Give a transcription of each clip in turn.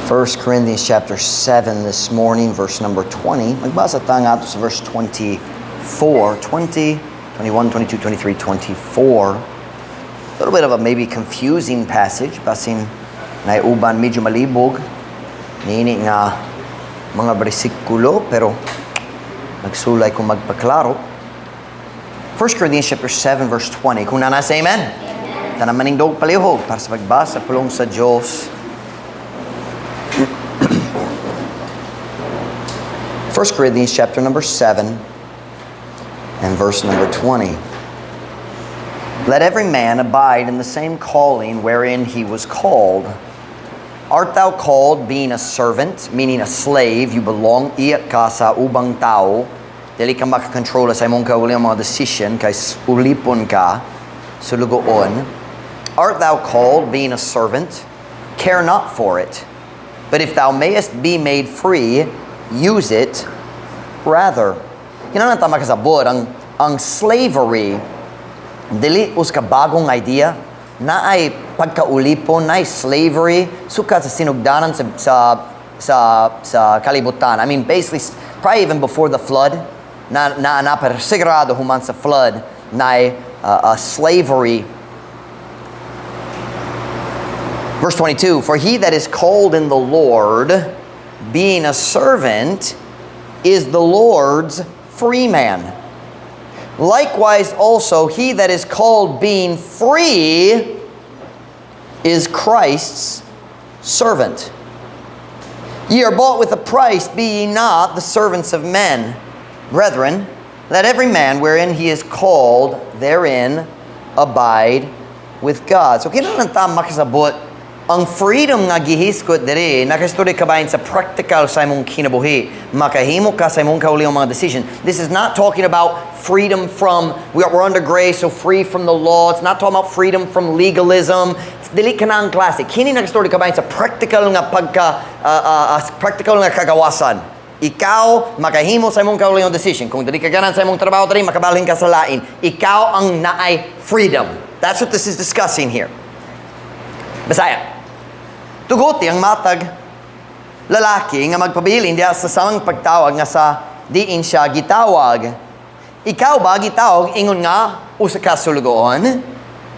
1 Corinthians chapter 7 this morning, verse number 20. Magbasa ta ngadto sa verse 24, 20, 21, 22, 23, 24. A little bit of a maybe confusing passage, basin naay uban medyo malibog niini nga mga bersikulo, pero magsulay kung magpaklaro. 1 Corinthians chapter 7 verse 20. Kung naa na, say amen. Tanan manindog palihog para sa pagbasa pulong sa Diyos. 1 Corinthians chapter number 7 and verse number 20. Let every man abide in the same calling wherein he was called. Art thou called being a servant, meaning a slave, you belong, iya ka sa ubang tao, dili ka makakontrol sa imong kaugalingong mga decision, kay ulipon ka, sulugoon. Art thou called being a servant? Care not for it. But if thou mayest be made free, use it rather. Kinahanglan ta makasabot ang slavery dili usa ka bagong idea. Naay pagkaulipon, naay slavery sukad sa sinugdanan sa kalibutan. I mean, basically, probably even before the flood na na, pero sigurado human sa flood naay slavery. Verse 22, "For he that is called in the Lord, being a servant, is the Lord's free man. Likewise also he that is called being free is Christ's servant. Ye are bought with a price, be ye not the servants of men. Brethren, let every man wherein he is called, therein abide with God." So kinahanglan ta makasabot ang freedom nga gihisgot diri nakaistorya kabahin sa practical sa imong kinabuhi. Makahimo ka sa imong kaugalingong mga decision. This is not talking about freedom from, we're under grace, so free from the law. It's not talking about freedom from legalism. Dili kana ang klase. Kini nakaistorya kabahin sa practical nga pagka practical nga kagawasan. Ikaw makahimo sa imong kaugalingong decision. Kung dili ka ganahan sa imong trabaho diri, makabalhin ka sa lain. Ikaw ang naay freedom. That's what this is discussing here. Bisaya. Tuguti ang matag lalaki nga magpabilin diha sa samang pagtawag nga sa diin siya gitawag. Ikaw ba gitawag ingon nga usa ka sulugoon?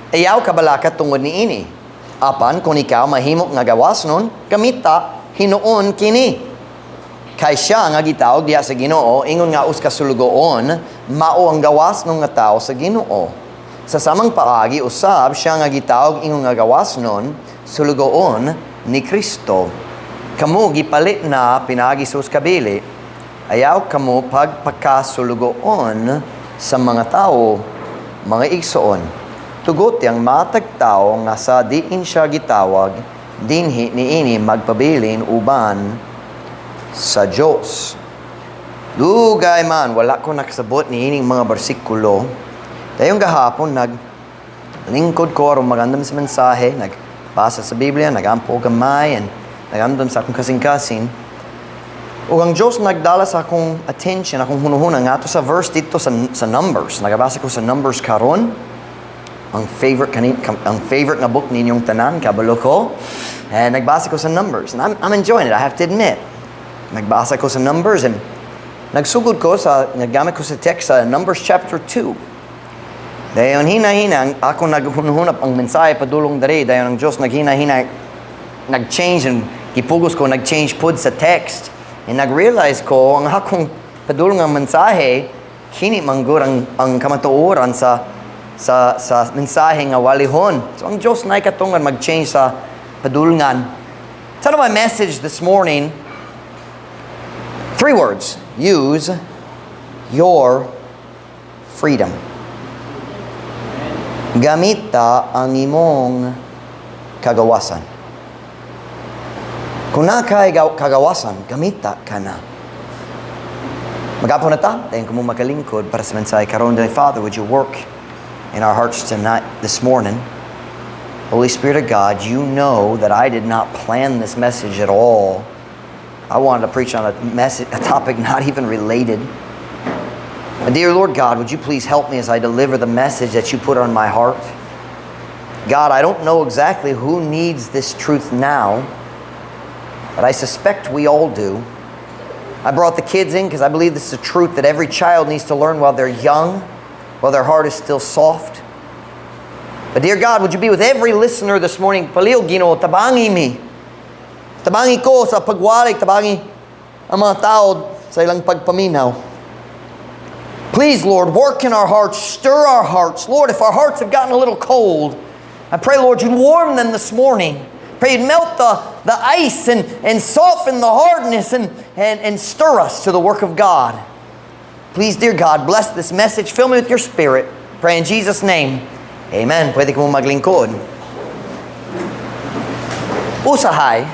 Ayaw kabalaka tungod niini. Apan kung ikaw mahimo nga gawasnon, gamita hinuon kini. Kay siya nga gitawag diha sa Ginoo ingon nga usa ka sulugoon, mao ang gawasnon nga tawo sa Ginoo. Sa samang paagi usab siya nga gitawag ingon nga gawasnon, sulugoon ni Kristo. Kamo gipalit na pinaagi sa kabili. Ayaw kamo pagpakasulugoon sa mga tao, mga igsoon. Tugot ang matag tao nga sa diin siya gitawag, dinhi niini magpabilin uban sa Diyos. Dugay man, wala ko nakasabot ni ining mga bersikulo. Dayong gahapon, nag lingkod ko aron magandam sa mensahe, nagbasa sa Biblia, nagampo gamay, and nagandam sa akong kasing-kasing. Ug ang Diyos nagdala sa akong attention, akong hunuhuna ngadto sa verse dito sa Numbers. Nagabasa ko sa Numbers karon. Ang favorite nga book ninyong tanan, kabalo ko. And nagbasa ko sa Numbers. And I'm enjoying it, I have to admit. Nagbasa ko sa Numbers and nagsugod ko sa, naggamit ko sa text sa Numbers chapter 2. Dayon hina-hina, ako naghunhunap ang mensahe padulong diri, dayon ang Diyos naghina-hina, nag-change and gipugos ko, nag-change pud sa text. And nag-realize ko, ang akong padulong ang mensahe, kini man gud ang kamatuoran sa mensahe nga walihon. So ang Diyos na katungan mag-change sa padulngan. Title of my message this morning, three words: "Use your freedom." Gamita ang imong kagawasan. Kung naa kay kagawasan, gamita kana. Mag-ampo na ta, dayon kamo makalingkod para sa mensahe karon. Dear Father, would you work in our hearts tonight, this morning? Holy Spirit of God, you know that I did not plan this message at all. I wanted to preach on a message, a topic not even related. But dear Lord God, would you please help me as I deliver the message that you put on my heart? God, I don't know exactly who needs this truth now. But I suspect we all do. I brought the kids in because I believe this is a truth that every child needs to learn while they're young, while their heart is still soft. But dear God, would you be with every listener this morning? Palihog, Ginoo, tabangi mi. Tabangi ko sa pagwali, tabangi ang mga tao sa ilang pagpaminaw. Please, Lord, work in our hearts, stir our hearts. Lord, if our hearts have gotten a little cold, I pray, Lord, you'd warm them this morning. Pray you'd melt the ice and soften the hardness and stir us to the work of God. Please, dear God, bless this message. Fill me with your Spirit. Pray in Jesus' name. Amen. Pwede ko maglingkod. Usahay,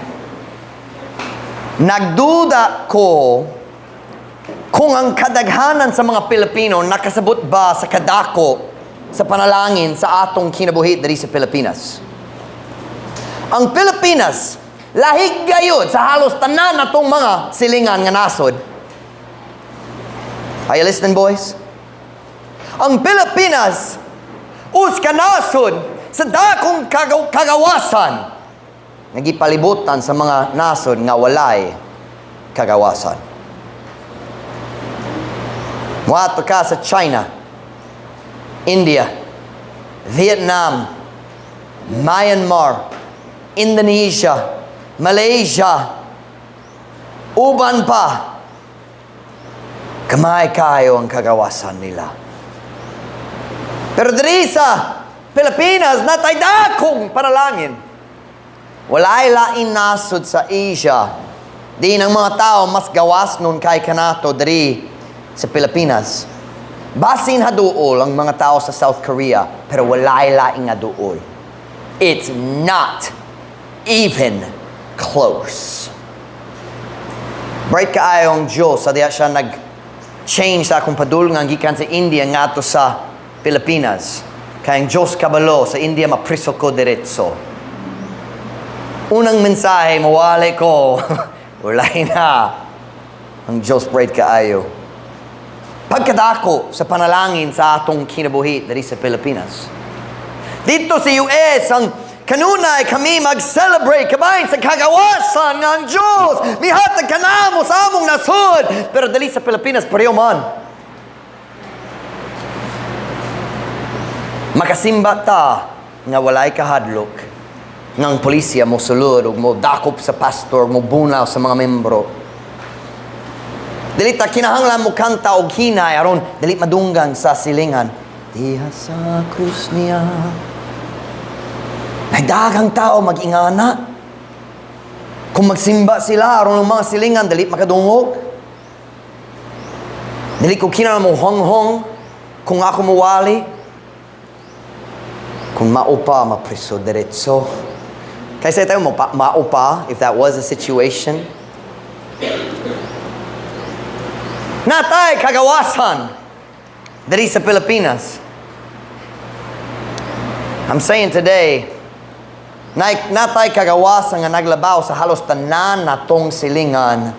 nagduda ko kung ang kadaghanan sa mga Pilipino nakasabot ba sa kadako sa panalangin sa atong kinabuhi diri sa Pilipinas. Ang Pilipinas, lahig gayud sa halos tanan natong mga silingan nga nasod. Are you listening, boys? Ang Pilipinas, usa ka nasod sa dakong kagawasan, nagipalibutan sa mga nasod nga walay kagawasan. Muadto ka sa China, India, Vietnam, Myanmar, Indonesia, Malaysia, uban pa. Gamay kayo ang kagawasan nila. Pero diri sa Pilipinas, natay dakong panalangin. Walay lain nasod sa Asia. Di ng mga tao mas gawas nun kay kanato diri sa Pilipinas. Basin haduol ang mga tao sa South Korea, pero walay laing nga duol. It's not even close. Bright kaayo ang Diyos sa diya siya nag-change sa akong padulngan gikan sa India ngadto sa Pilipinas. Kay ang Diyos kabalo sa India mapriso ko diretso. Unang mensahe, mawali ko. Walay na. Ang Diyos bright kaayo. Pagkadako sa panalangin sa atong kinabuhi diri sa Pilipinas. Dito sa US, ang kanunay kami mag-celebrate kabahin sa kagawasan ng Diyos. Mihatag kanamo sa among nasod. Pero dali sa Pilipinas, pareho man. Makasimba ta nga walay kahadlok ng pulisya mo sulod ug mo dakop sa pastor, mo bunaw sa mga membro. Dili ta kinahanglan mo kanta og hinay aron dili madunggan sa silingan. Diha sa krus niya. Nagdaghang tao mag-ingana. Kung magsimba sila aron ang mga silingan dili makadungog. Dili ko kinahanglan mo honghong kung ako muwali. Kung maupa, mapriso diretso. Kaysa tayo mo maupa if that was a situation. Natay kagawasan diri sa Pilipinas. I'm saying today, natay kagawasan nga naglabaw sa halos tanan natong silingan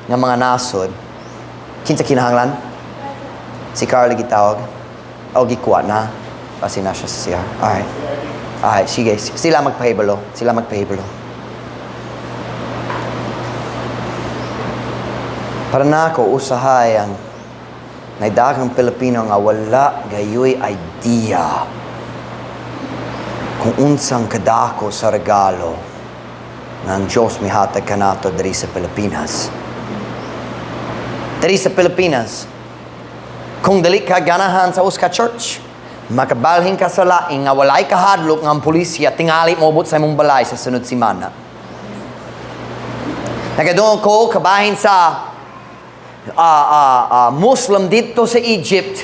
nga mga nasod. Kinsa kinahanglan? Si Carly gitawag. O gikuha na. Kasi na siya sa CR. Alright. Alright, sige. Sila magpahibalo. Sila magpahibalo. Para nako usahay ang naidaghang Pilipino nga wala gayoy idea kung unsang kadako sa regalo nga ang Diyos mihatag kanato diri sa Pilipinas. Diri sa Pilipinas, kung dili ka ganahan sa usa ka church, makabalhin ka sa laing nga walay kahadlok nga ang pulisya tingali moabot sa imong balay sa sunod semana. Nakadungog ko kabahin sa Muslim dito sa Egypt.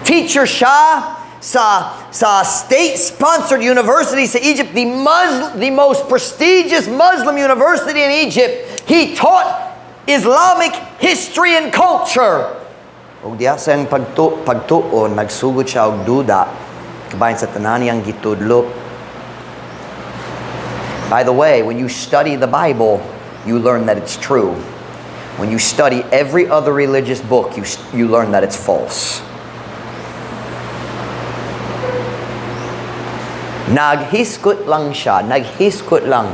Teacher siya sa state-sponsored university sa Egypt, the most prestigious Muslim university in Egypt. He taught Islamic history and culture. Ug diha sa iyang pagtuon, nagsugod siya og duda kabahin sa tanan niyang gitudlo. By the way, when you study the Bible, you learn that it's true. When you study every other religious book, you learn that it's false. Naghiskot lang siya, naghiskot lang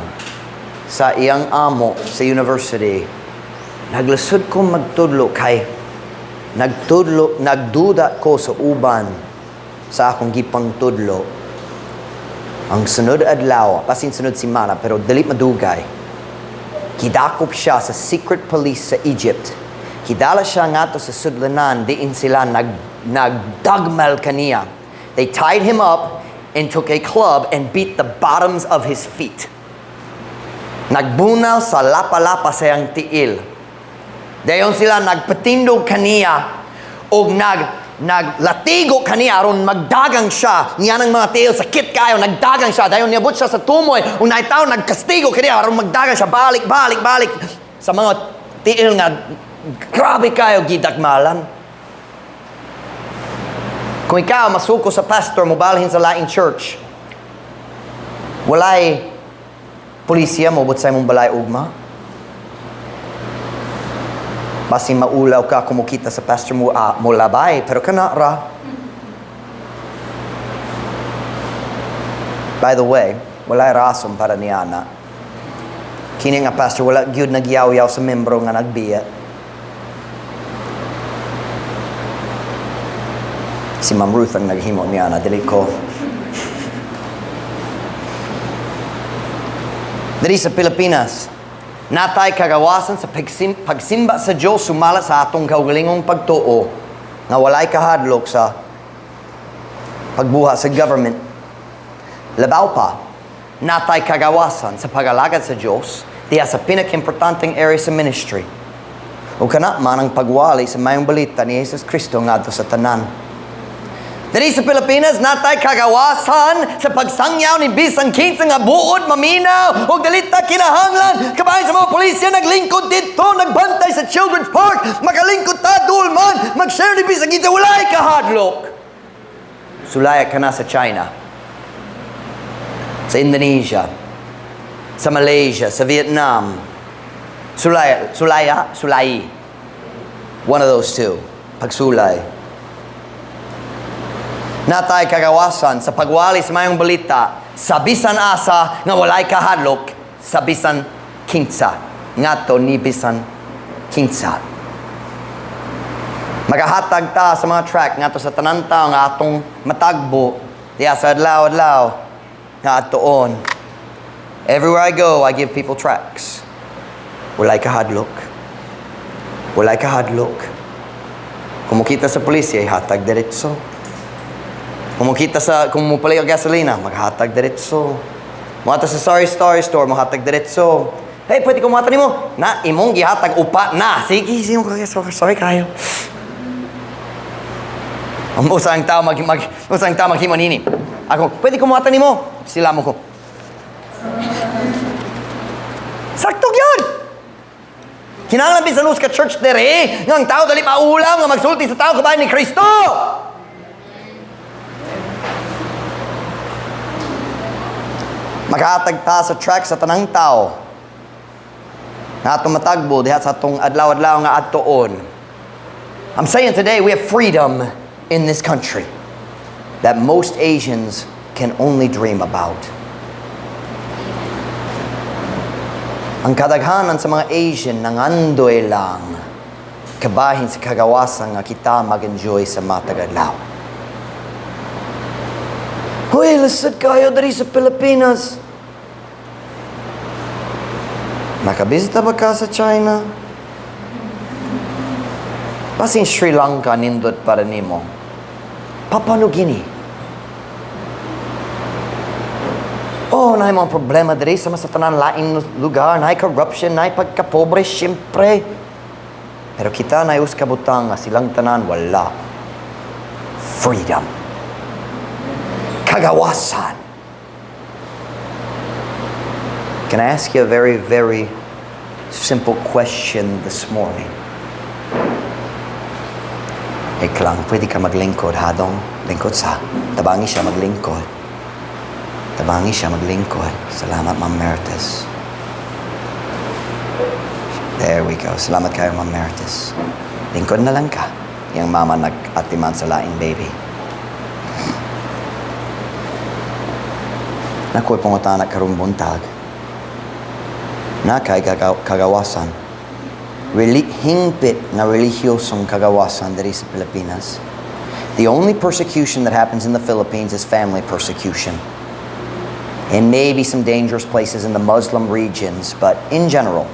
sa iyang amo sa university, "Naglisod ko magtudlo kay nagtudlo, nagduda ko sa uban sa akong gipang tudlo." Ang sunod adlaw, basin sunod simana, pero dili madugay, gidakop siya sa secret police sa Egypt. Gidala siya ngadto sa sudlanan diin sila nagdagmal kaniya. They tied him up and took a club and beat the bottoms of his feet. Nagbunal sa lapa-lapa sa iyang tiil. Dayon sila nagpatindog kaniya og naglatigo kaniya aron magdagang siya niya ng mga tiil, sakit kayo, nagdagang siya. Dayon niabot siya sa tumoy ug naay tawo nagkastigo kaniya aron magdagang siya, balik, balik, balik sa mga tiil nga grabe kayo gidagmalan. Kung ikaw masuko sa pastor, mobalhin sa laing church, walay pulisya moabot sa imong balay ugma? Basin maulaw ka kung mokita sa pastor mo, mo labay, pero kana ra. By the way, walay rason para niana. Kini nga pastor, wala gyud nagyaw-yaw sa membro nga nagbiya. Si Ma'am Ruth ang naghimo niana, dili ko. Diri sa Pilipinas, natay kagawasan sa pagsimba sa Diyos sumala sa atong kaugalingong pagtuo nga walay kahadlok sa pagbuhat sa government. Labaw pa, natay kagawasan sa pag-alagad sa Diyos diha sa pinaka-importanteng area sa ministry. O kana man ang pagwali sa mayong balita ni Jesus Kristo ngadto sa tanan. Diri sa Pilipinas, natay kagawasan sa pagsangyaw ni bisan kinsa nga buot maminaw og dili ta kinahanglan kabahin sa mga pulisya naglingkod dito, nagbantay sa Children's Park, makalingkod ta duol man, mag-share ni bisan kinsa, walay kahadlok. Sulaya ka na sa China, sa Indonesia, sa Malaysia, sa Vietnam. Sulaya, sulaya, sulay. One of those two. Pagsulay. Natay kagawasan sa pagwali sa mayong balita sa bisan asa nga walay kahadlok sa bisan kinsa. Ngadto ni bisan kinsa. Magahatag ta sa mga tract ngadto sa tanan tawo nga atong matagbo diya sa adlaw-adlaw nga atuon. Everywhere I go, I give people tracts. Walay kahadlok. Walay kahadlok. Kung mokita sa pulisya, hatag diretso. Kung mopalit og gasolina, maghatag diretso. Moadto sa sari sari store, maghatag diretso. "Hey, pwede ko muhatag nimo?" "Na, imong gihatag upa na." Sige, sige, sorry kayo. Ang usang tao maghimo nini. Ako, "Pwede ko muhatag nimo?" Sila mo ko. Sakto gyud. Kinahanglan bisan usa ka church dere nga ang tao dali maulaw nga magsulti sa tao kabahin ni Kristo. Maghatag ta sa tract sa tanang tao nga atong matagbo diha sa atong adlaw-adlaw nga adtoon. I'm saying today we have freedom in this country that most Asians can only dream about. Ang kadaghanan sa mga Asian nangandoy lang kabahin sa kagawasan nga kita mag-enjoy sa matag adlaw. Hoy, lisod kayo diri sa Pilipinas. Nakabisita ba ka sa China? Basin Sri Lanka nindot para nimo. Papua New Guinea. Oh, naay mga problema diri sama sa tanan laing lugar, naay corruption, naay pagkapobre, syempre. Pero kita naay usa ka butang nga silang tanan wala. Freedom. Kagawasan. Can I ask you a very, very simple question this morning? Eklang, pwede ka maglingkod, hadong? Lingkod sa. Tabangi siya maglingkod. Tabangi siya maglingkod. Salamat, Ma'am Mertes. There we go. Salamat kayo, Ma'am Mertes. Lingkod na lang ka. Yang mama nag-atiman sa laing baby. Nakoy pangutana karong buntag. Naa kay kagawasan. Hingpit nga relihiyosong kagawasan diri sa Pilipinas. The only persecution that happens in the Philippines is family persecution. And maybe some dangerous places in the Muslim regions, but in general,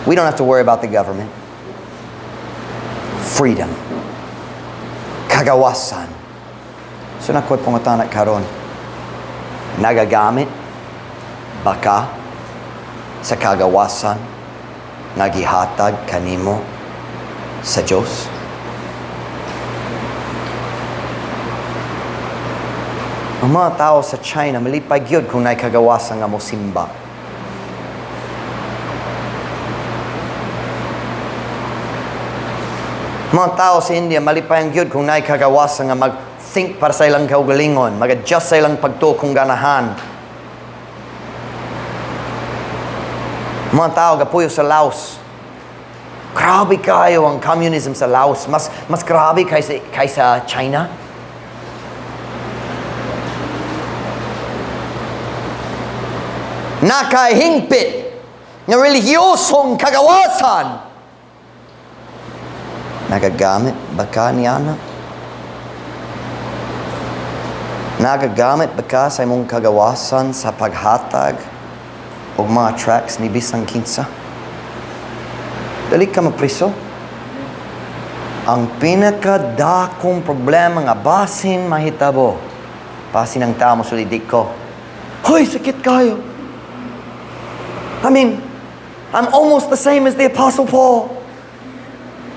we don't have to worry about the government. Freedom. Kagawasan. So naa ko'y pangutana karon. Nagagamit ba ka sa kagawasan nga gihatag kanimo sa Diyos? Ang mga tao sa China, malipay gyud kung naay kagawasan nga mosimba. Mga tao sa India, malipayan gyud kung naay kagawasan nga mag-think para sa ilang kaugalingon, mag-adjust sa ilang pagtuo kung ganahan. Mga tao gapuyo sa Laos. Grabe kayo ang communism sa Laos. Mas grabe kaysa China. Naa kay hingpit nga relihiyosong kagawasan. Nagagamit ba ka niana? Nagagamit ba ka sa imong kagawasan sa paghatag og mga tracts ni bisan kinsa? Dali ka mapriso. Ang pinakadakong problema nga basin mahitabo, basin ang tao mosulidi ko. Hoy, sakit kayo. I mean, I'm almost the same as the Apostle Paul.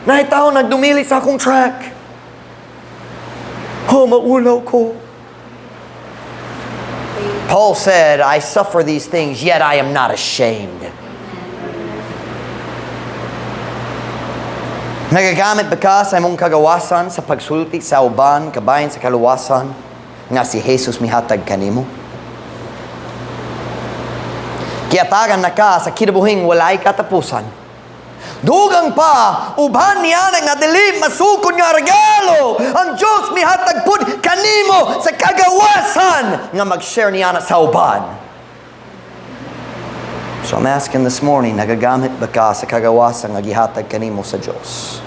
Naay tao nagdumili sa akong tract. Oh, maulaw ko. Paul said, "I suffer these things, yet I am not ashamed." Nagagamit ba ka sa imong kagawasan sa pagsulti sa uban, kabahin sa kaluwasan, nga si Jesus mihatag kanimo? Gihatagan na ka sa kinabuhing walay katapusan. Dugang pa, uban niya nga dili masukod nga regalo. Ang Diyos mihatag pud kanimo sa kagawasan nga mag-share niya na sa uban. So I'm asking this morning, nagagamit ba ka sa kagawasan nga gihatag kanimo sa Diyos?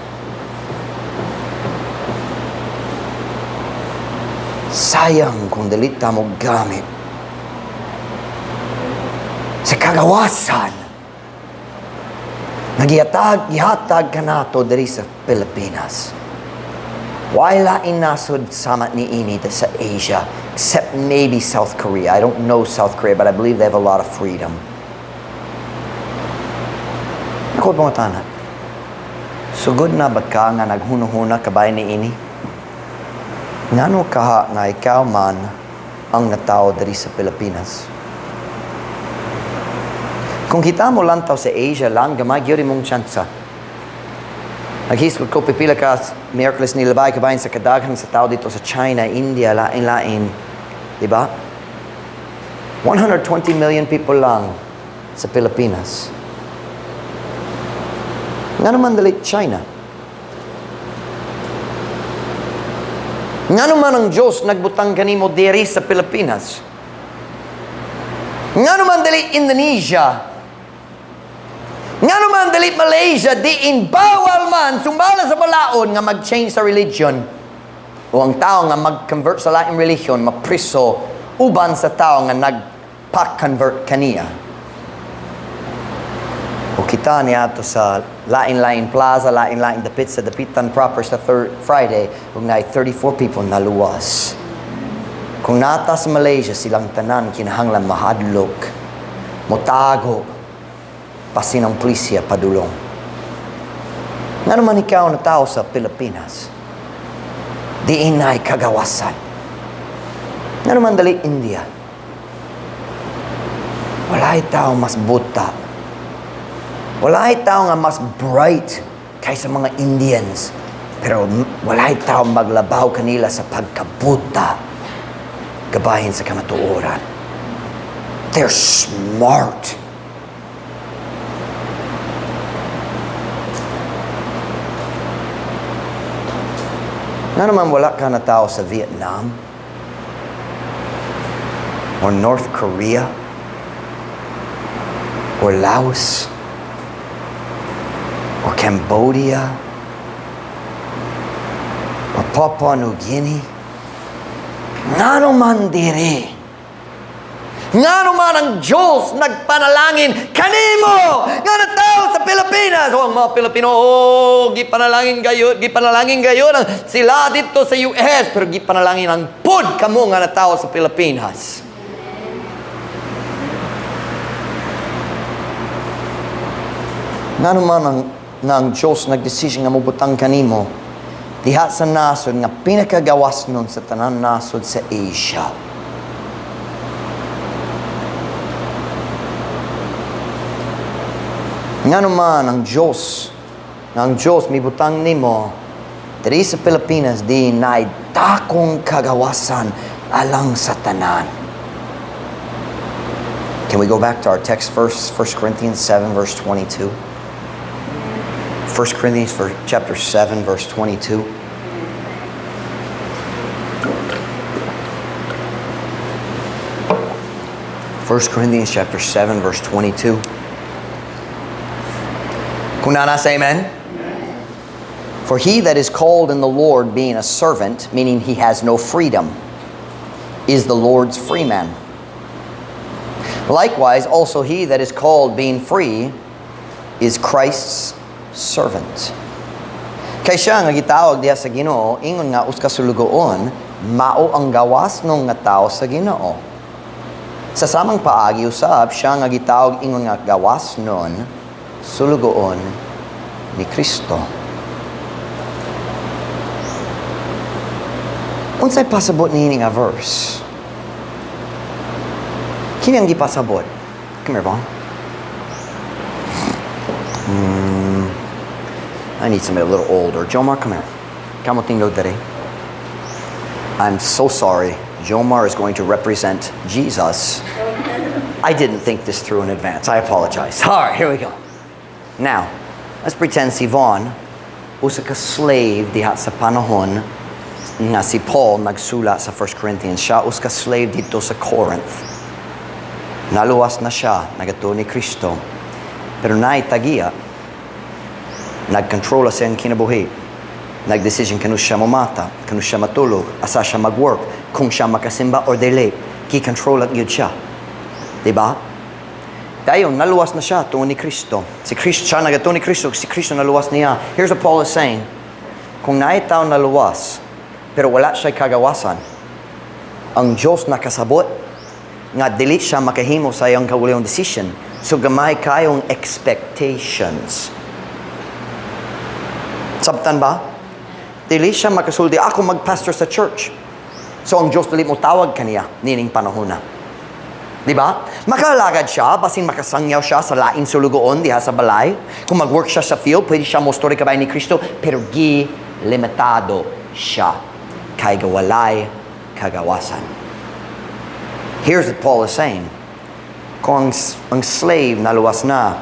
Sayang kung dili ta mo gamit sa kagawasan nga gihatag kanato diri sa Pilipinas. Way lain nasod sama niini sa Asia, except maybe South Korea. I don't know South Korea, but I believe they have a lot of freedom. Ako, pangutana. Sugod na ba ka nga naghunahuna kabahin niini? Ngano kaha nga ikaw man ang natawo diri sa Pilipinas? Kung kita mo lantaw sa Asia lang, gamay gyud imong tsansa. Naghisgot ko pipila ka Miyerkules nilabay kabahin sa kadaghan sa tao dito sa China, India, lain-lain. Diba? 120 million people lang sa Pilipinas. Ngano man dili China? Ngano man ang Diyos nagbutang kanimo diri sa Pilipinas? Ngano man dili Indonesia? Ngano man dili Malaysia, diin bawal man sumala sa balaod nga mag-change sa religion? O ang tao nga mag-convert sa laing religion, mapriso uban sa tao nga nagpa-convert kaniya. O kita niadto sa lain-lain plaza, lain-lain dapit sa dapitan proper sa third Friday, ug naay 34 people naluwas. Kung naa ta sa Malaysia, silang tanan kinahanglan mahadlok, motago, basin ang pulisya padulong. Ngano man ikaw na tao sa Pilipinas, diin naay kagawasan? Ngano man dili India? Walay tao mas buta. Walay tao nga mas bright kaysa mga Indians. Pero walay tao maglabaw kanila sa pagkabuta kabahin sa kamatuoran. They're smart. Ngano man wala ka na tao sa Vietnam or North Korea? Or Laos or Cambodia or Papua New Guinea? Ngano man diri? Ngano man ang Diyos nagpanalangin kanimo nga natawo sa Pilipinas? O ang mga Pilipino, oh, gipanalangin gayon ang sila dito sa US, pero gipanalangin ang pud kamo nga natawo sa Pilipinas. Ngano man nga ang Diyos nagdesisyon nga mobutang kanimo diha sa nasod nga pinakagawas nun sa tanan nasod sa Asia? Ngano man ang Diyos mibutang nimo diri sa Pilipinas di naay dakong kagawasan alang sa tanan? Can we go back to our text verse, 1 Corinthians 7 verse 22? 1 Corinthians for chapter 7 verse 22. 1 Corinthians chapter 7 verse 22. Kung naa na, say amen. For he that is called in the Lord, being a servant, meaning he has no freedom, is the Lord's free man. Likewise, also he that is called being free is Christ's servant. Kay siya nga gitawag diha sa Ginoo, ingon nga usa ka sulugoon, mao ang gawas nung nga tao sa Ginoo. Sa samang paagi usab, siya nga gitawag ingon nga gawas nun, sulugoon ni Kristo. Unsay pasabot niini nga verse? Kini ang gipasabot. Come here, Vaughn. I need somebody a little older. Jomar, come here. Kamo tingog diri. I'm so sorry. Jomar is going to represent Jesus. I didn't think this through in advance. I apologize. All right, here we go. Now, let's pretend si Vaughn usa ka slave diha sa panahon nga si Paul nagsulat sa 1 Corinthians. Siya usa ka slave dito sa Corinth. Naluwas na siya, nagatuo ni Kristo. Pero naay tagiya, nagkontrola sa iyang kinabuhi. Nagdesisyon kanu siya mamata, kanu siya matulog, asa siya mag-work, kung siya makasimba or dili. Gi-control gyud siya. Diba? Dayon, naluwas na siya tungod ni Kristo. Si Kristo, siya nagatuo ni Kristo, si Kristo naluwas niya. Here's what Paul is saying. Kung naay tao naluwas, pero wala siya kagawasan, ang Diyos nakasabot nga dili siya makahimo sa iyang kaugalingong decision. So gamay kayong expectations. Sabtan ba? Dili siya makasulti, "Ako mag-pastor sa church." So ang Diyos dili mo tawag kaniya nining panahon na. Di ba? Makalagad siya, basin makasangyaw siya sa lain sulugoon diha sa balay. Kung mag-work siya sa field, pwede siya mo story kabay ni Kristo, pero gi limitado siya. Kay walay kagawasan. Here's what Paul is saying. Kung ang slave naluwas na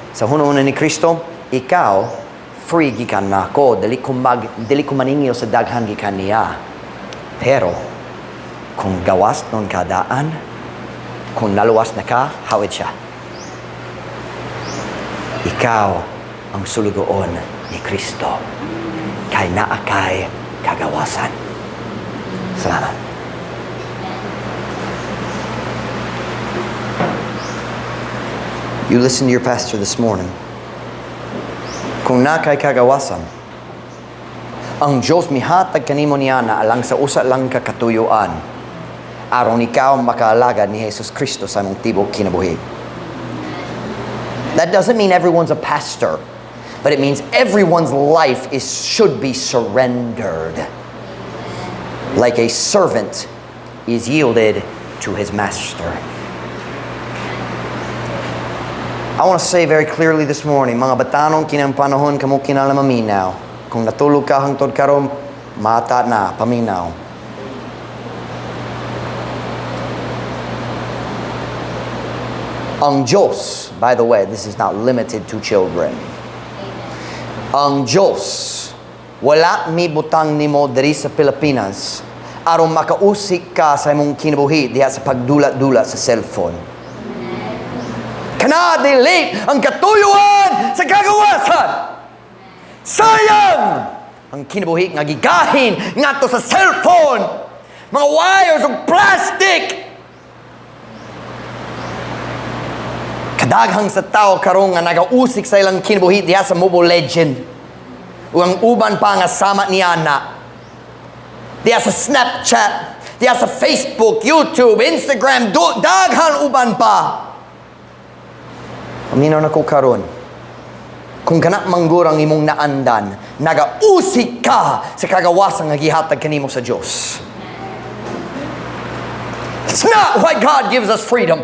sa hunahuna ni Kristo, ikaw, free gikan nako, dili ko maningil sa daghan gikan niya. Pero kung gawas nun kadaan, kung naluwas na ka, hawid siya. Ikaw ang sulugoon ni Kristo. Kay naa kay kagawasan. Salamat. You listen to your pastor this morning. Kung naa kay kagawasan, ang Diyos mihatag kanimo niya na alang sa usa lang ka katuyuan, aron ikaw makaalagad ni Jesus Kristo sa imong tibok kinabuhi. That doesn't mean everyone's a pastor, but it means everyone's life is should be surrendered, like a servant is yielded to his master. I want to say very clearly this morning, mga batanong kinang panahon kamo kinahanglan maminaw. Kung natulog ka hangtod karon, mata na, paminaw. Ang Diyos, by the way, this is not limited to children. Ang Diyos, wala mibutang nimo diri sa Pilipinas aron makausik ka sa imong kinabuhi diha sa pagdula-dula sa cellphone. Kana dili ang katuyuan sa kagawasan. Sayang ang kinabuhi nga gigahin ngadto sa cellphone, mga wires ug plastic. Kadaghang sa tao karon nga nagausik sa ilang kinabuhi diha sa Mobile Legend ug ang uban pa nga sama niana. Diha sa Snapchat, diha sa Facebook, YouTube, Instagram, daghan uban pa. Paminaw na ko karon. Kung kana manggurang imong naandan, nagausik ka sa kagawasan nga gihatag kanimo sa Dios. It's not why God gives us freedom.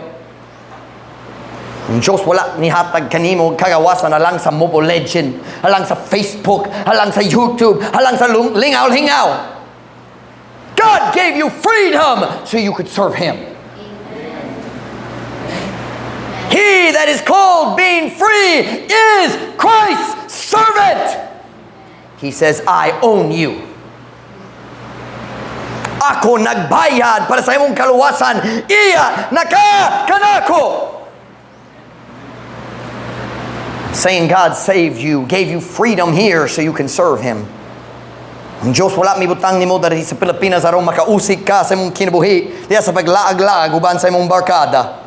Ang Diyos wala nihatag kanimo kagawasan alang sa Mobile Legend, alang sa Facebook, alang sa YouTube, alang sa lingaw-lingaw. God gave you freedom so you could serve Him. He that is called being free is Christ's servant. He says, "I own you. Ako nagbayad para sa imong kaluwasan. Iya na ka kanako." Saying God saved you, gave you freedom here so you can serve Him. Ang Diyos wala mibutang nimo diri sa Pilipinas aron makausik ka sa imong kinabuhi diya sa paglaag-laag uban sa imong barkada.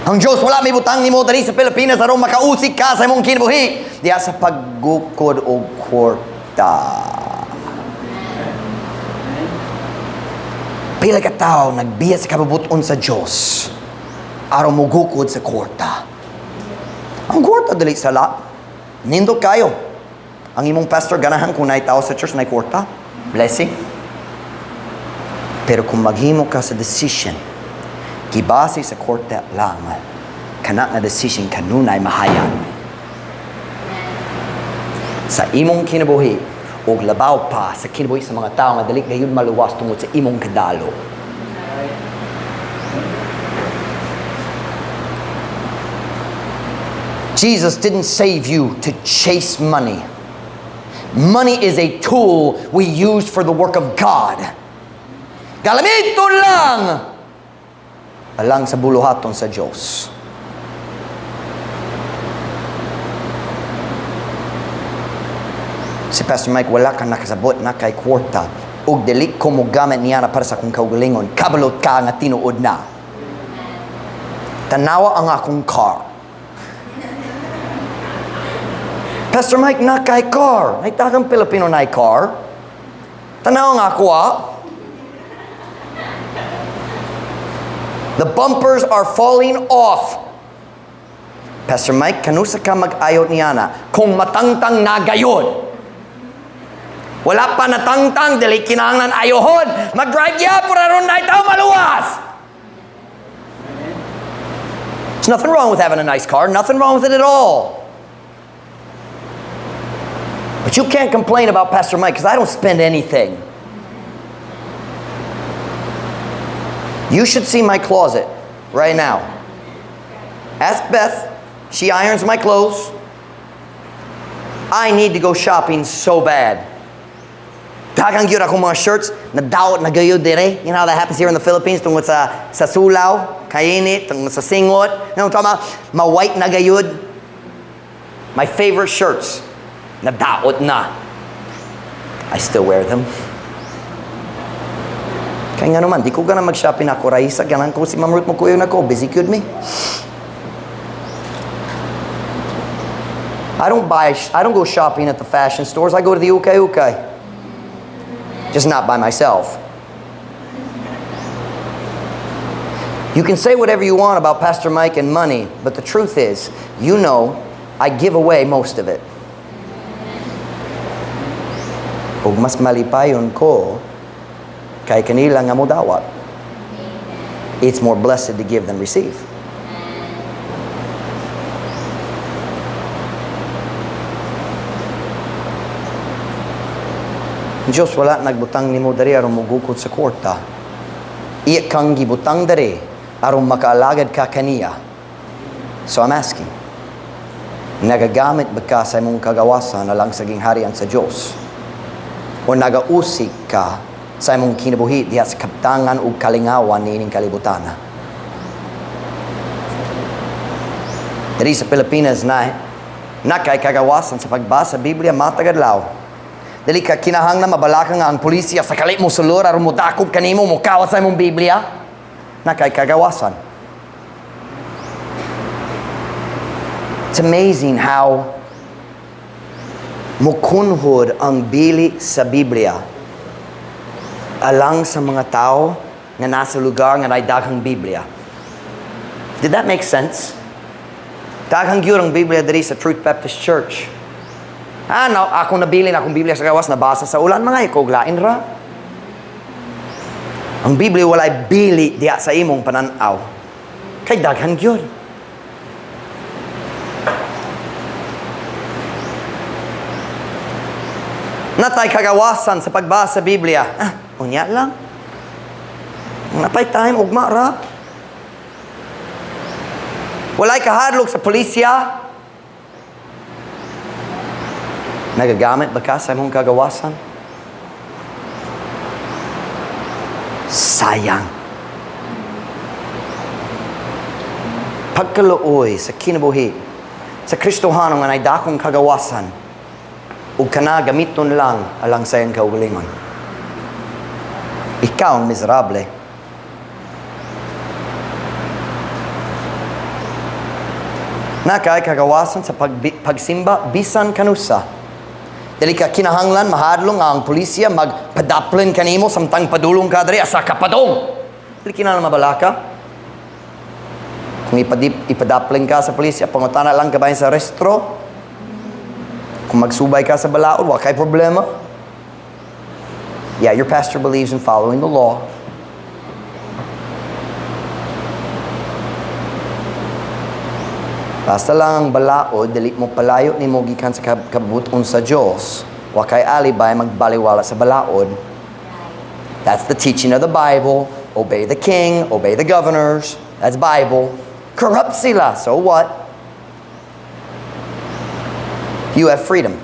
Ang Diyos wala mibutang nimo diri sa Pilipinas aron makausik ka sa imong kinabuhi diya sa paggukod og kwarta. Pila ka tawo nagbiya sa kabubut-on sa Diyos aron mogukod sa kwarta. Ang kwarta dili sala. Nindot kayo. Ang imong pastor ganahan kung naay tao sa church na kwarta. Blessing. Pero kung maghimo ka sa decision, gibase sa kwarta lang, kana nga decision kanunay mahayan sa imong kinabuhi ug labaw pa sa kinabuhi sa mga tao nga dili gayud maluwas tungod sa imong kadalo. Jesus didn't save you to chase money. Money is a tool we use for the work of God. Galamiton lang alang sa buluhaton sa Diyos. Si Pastor Mike, wala ka nakasabot na kay kwarta ug dili ko mo gamit niya na para sa akong kaugalingon. Kabalot ka nga tinuod na. Tanawa ang akong car. Pastor Mike, na kay car. Naitagang Pilipino na car. Tanawa nga ako ah. The bumpers are falling off. Pastor Mike, kanusa ka mag-ayo niana kung matangtang na gayod? Wala pa natangtang, dili kinahanglan ayohon. Mag-drive ya, pura ron na itaw maluwas. There's nothing wrong with having a nice car. Nothing wrong with it at all. But you can't complain about Pastor Mike because I don't spend anything. You should see my closet right now. Ask Beth. She irons my clothes. I need to go shopping so bad. Daghang gyud akong mga shirts na daot na gayud dire. You know how that happens here in the Philippines tungod sa sulaw, kainit, tungod sa singot. You know tama, ma-white na gayud. My favorite shirts na daot na. I still wear them. Kaya nga naman, di ko gana mag-shopping ako. Raisa, ganan ko si Ma'am Ruth mo kuyo na ko. Busy gyud me. I don't go shopping at the fashion stores. I go to the ukay ukay. Just not by myself. You can say whatever you want about Pastor Mike and money, but the truth is, I give away most of it. Ug mas malipayon ko kay kanila nga modawat. It's more blessed to give than receive. Ang Diyos wala nagbutang nimo diri aron mogukod sa kwarta. Iya kang gibutang diri aron makaalagad ka kaniya. So I'm asking, nagagamit ba ka sa imong kagawasan alang sa gingharian sa Diyos? O nagausik ka sa imong kinabuhi diha sa kaptangan ug kalingawan niining kalibutan? Diri sa Pilipinas naa kay kagawasan sa pagbasa sa Biblia matag adlaw. Dili ka kinahanglan mabalaka nga ang pulisya sakali mo sulod aron mo dakop kanimo, mo kawat sa imong Biblia. Naa kay kagawasan. It's amazing how mukunhod ang bili sa Biblia alang sa mga tao nga nasa lugar nga naay daghang Biblia. Did that make sense? Daghang gyud ang Biblia diri sa Truth Baptist Church. Ah, no, ako nabili na akong Biblia sa gawas, nabasa sa ulan, mga ikaw, lain ra. Ang Biblia walay bili diya sa imong pananaw. Kay daghan gyud. Naa tay kagawasan sa pagbasa sa Biblia. Ah, unya lang. Naa pay time, ugma ra. Walay kahadlok sa pulisya. Nagagamit ba ka sa imong kagawasan? Sayang. Pagkaluoy sa kinabuhi, sa Kristohano nga naay dakong kagawasan, ug kana gamiton lang alang sa iyang kaugalingon. Ikaw ang miserable. Naa kay kagawasan sa pagsimba bisan kanusa. Dili ka kinahanglan mahadlong nga ang pulisya magpadaplin kanimo samtang padulong ka diri, asa ka padong. Dili kinahanglan mabalaka. Kung ipadaplin ka sa pulisya, pangutana lang kabahin sa restro. Kung magsubay ka sa balaod, wa kay problema. Yeah, your pastor believes in following the law. Basta lang ang balaod, dili mo palayo nimo gikan sa kabubut-on sa Dios, wa kay alibay magbaliwala sa balaod. That's the teaching of the Bible. Obey the king, obey the governors. That's Bible. Corrupt sila, so what? You have freedom.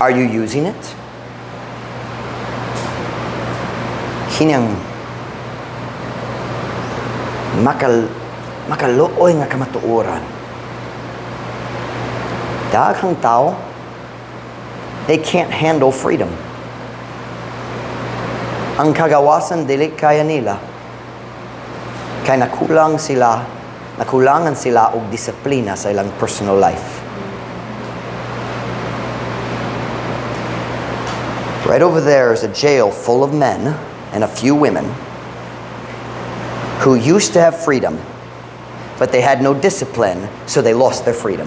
Are you using it? Kinyang makaluoy nga kamatuoran. Daghang tao, they can't handle freedom. Ang kagawasan dili kaya nila. Kay nakulangan sila og disiplina sa ilang personal life. Right over there is a jail full of men and a few women who used to have freedom, but they had no discipline, so they lost their freedom.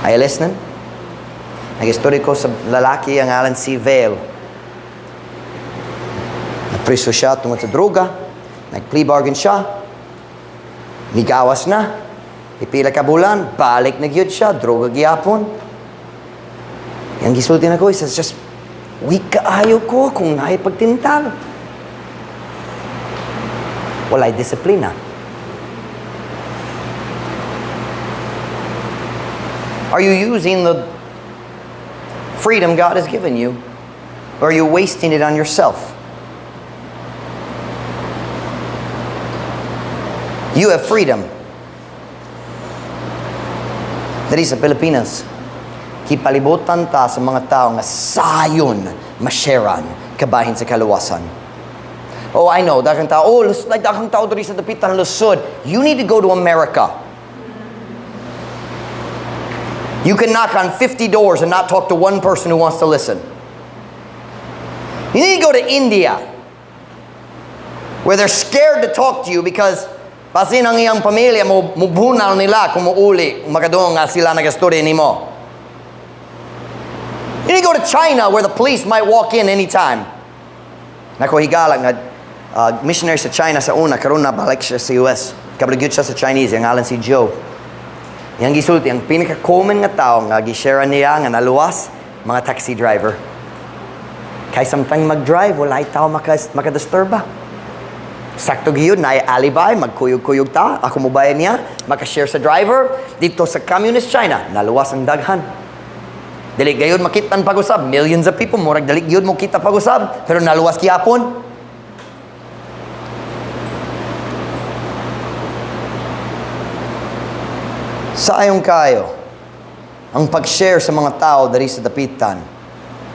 Are you listening? Nag-istorya ko sa lalaki ang ngalan si Vale. Napriso siya tungod sa droga. Nag-plea bargain siya. Nigawas na. Pipila ka bulan, balik na gyud siya, droga gihapon. Yang gisulti nako, he says, "Just weak kaayo ko kung naay pagtintal." Walay disiplina. Are you using the freedom God has given you? Or are you wasting it on yourself? You have freedom. Diri sa Pilipinas, kipalibutan ta sa mga tao nga sayon masharean kabahin sa kaluwasan. Oh, I know, daghang tao, oh, like daghang tao diri sa dapitan lusod. You need to go to America. You can knock on 50 doors and not talk to one person who wants to listen. You need to go to India, where they're scared to talk to you because basin ang iyang pamilya mo, mubunal nila kung muuli, makadungog nga sila nagastorya nimo. You need to go to China, where the police might walk in anytime. Nako higala nga missionary sa China sa una, karon na balik siya sa US. Kabalo gyud siya sa Chinese, ang ngalan si Joe. Yang gisulti, ang pinaka-common nga tao nga gi-share niya nga naluwas, mga taxi driver. Kay samtang mag-drive, walay tao makadisturba. Sakto gyud, naay alibi, magkuyog-kuyog ta, ako mobayad niya, makashare sa driver, dito sa Communist China, naluwas ang daghan. Dili gayud makitan pag-usab, millions of people, murag dili gyud mo kita pag-usab, pero naluwas gihapon. Sayong kayo ang pag-share sa mga tao diri sa Dapitan.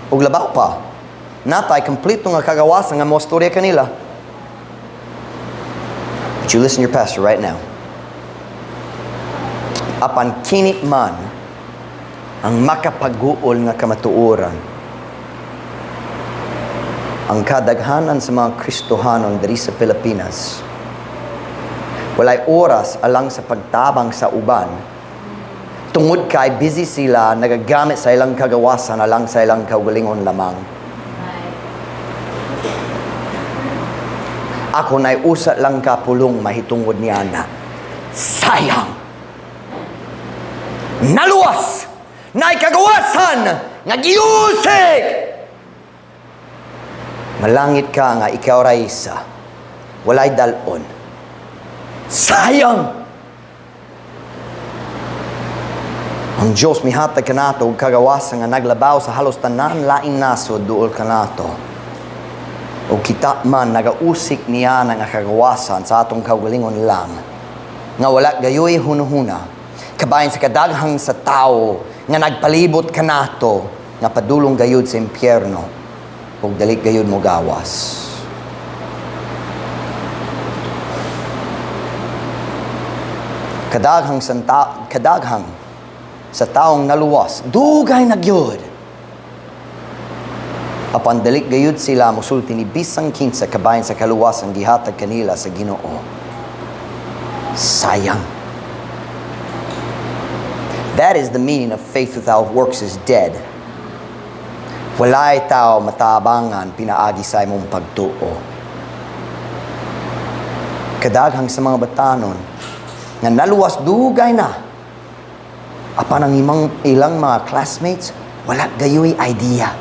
Ug labaw pa, natay kompleto nga kagawasan nga moistorya kanila. But you listen to your pastor right now. Apan kini man ang makapaguol nga kamatuoran. Ang kadaghanan sa mga Kristohanon diri sa Pilipinas, walay oras alang sa pagtabang sa uban tungod kay busy sila nagagamit sa ilang kagawasan alang sa ilang kaugalingon lamang. Ako na'y usa lang ka pulong mahitungod niana. Sayang! Naluwas! Na'y kagawasan nga giusik! Malangit ka nga ikaw ra isa. Walay dalon. Sayang! Ang Diyos mihatag kanato og kagawasan nga naglabaw sa halos tanan laing nasod duol kanato. O kita man nagausik niya nga kagawasan sa atong kaugalingon lang nga wala gayoy hunuhuna kabahin sa kadaghang sa tao nga nagpalibot kanato nga padulong gayud sa impyerno ug dali gayud mo gawas. Kadaghang sa taong naluwas, dugay na gyud. Apan dali gayud sila mosulti ni bisang kinsa kabahin sa kaluwasan gihatag kanila sa Ginoo. Sayang. That is the meaning of faith without works is dead. Walay tao matabangan pinaagi sa imong pagtuo. Kadaghang sa mga batanon nga naluwas dugay na, apan ang ilang mga classmates wala gayoy idea.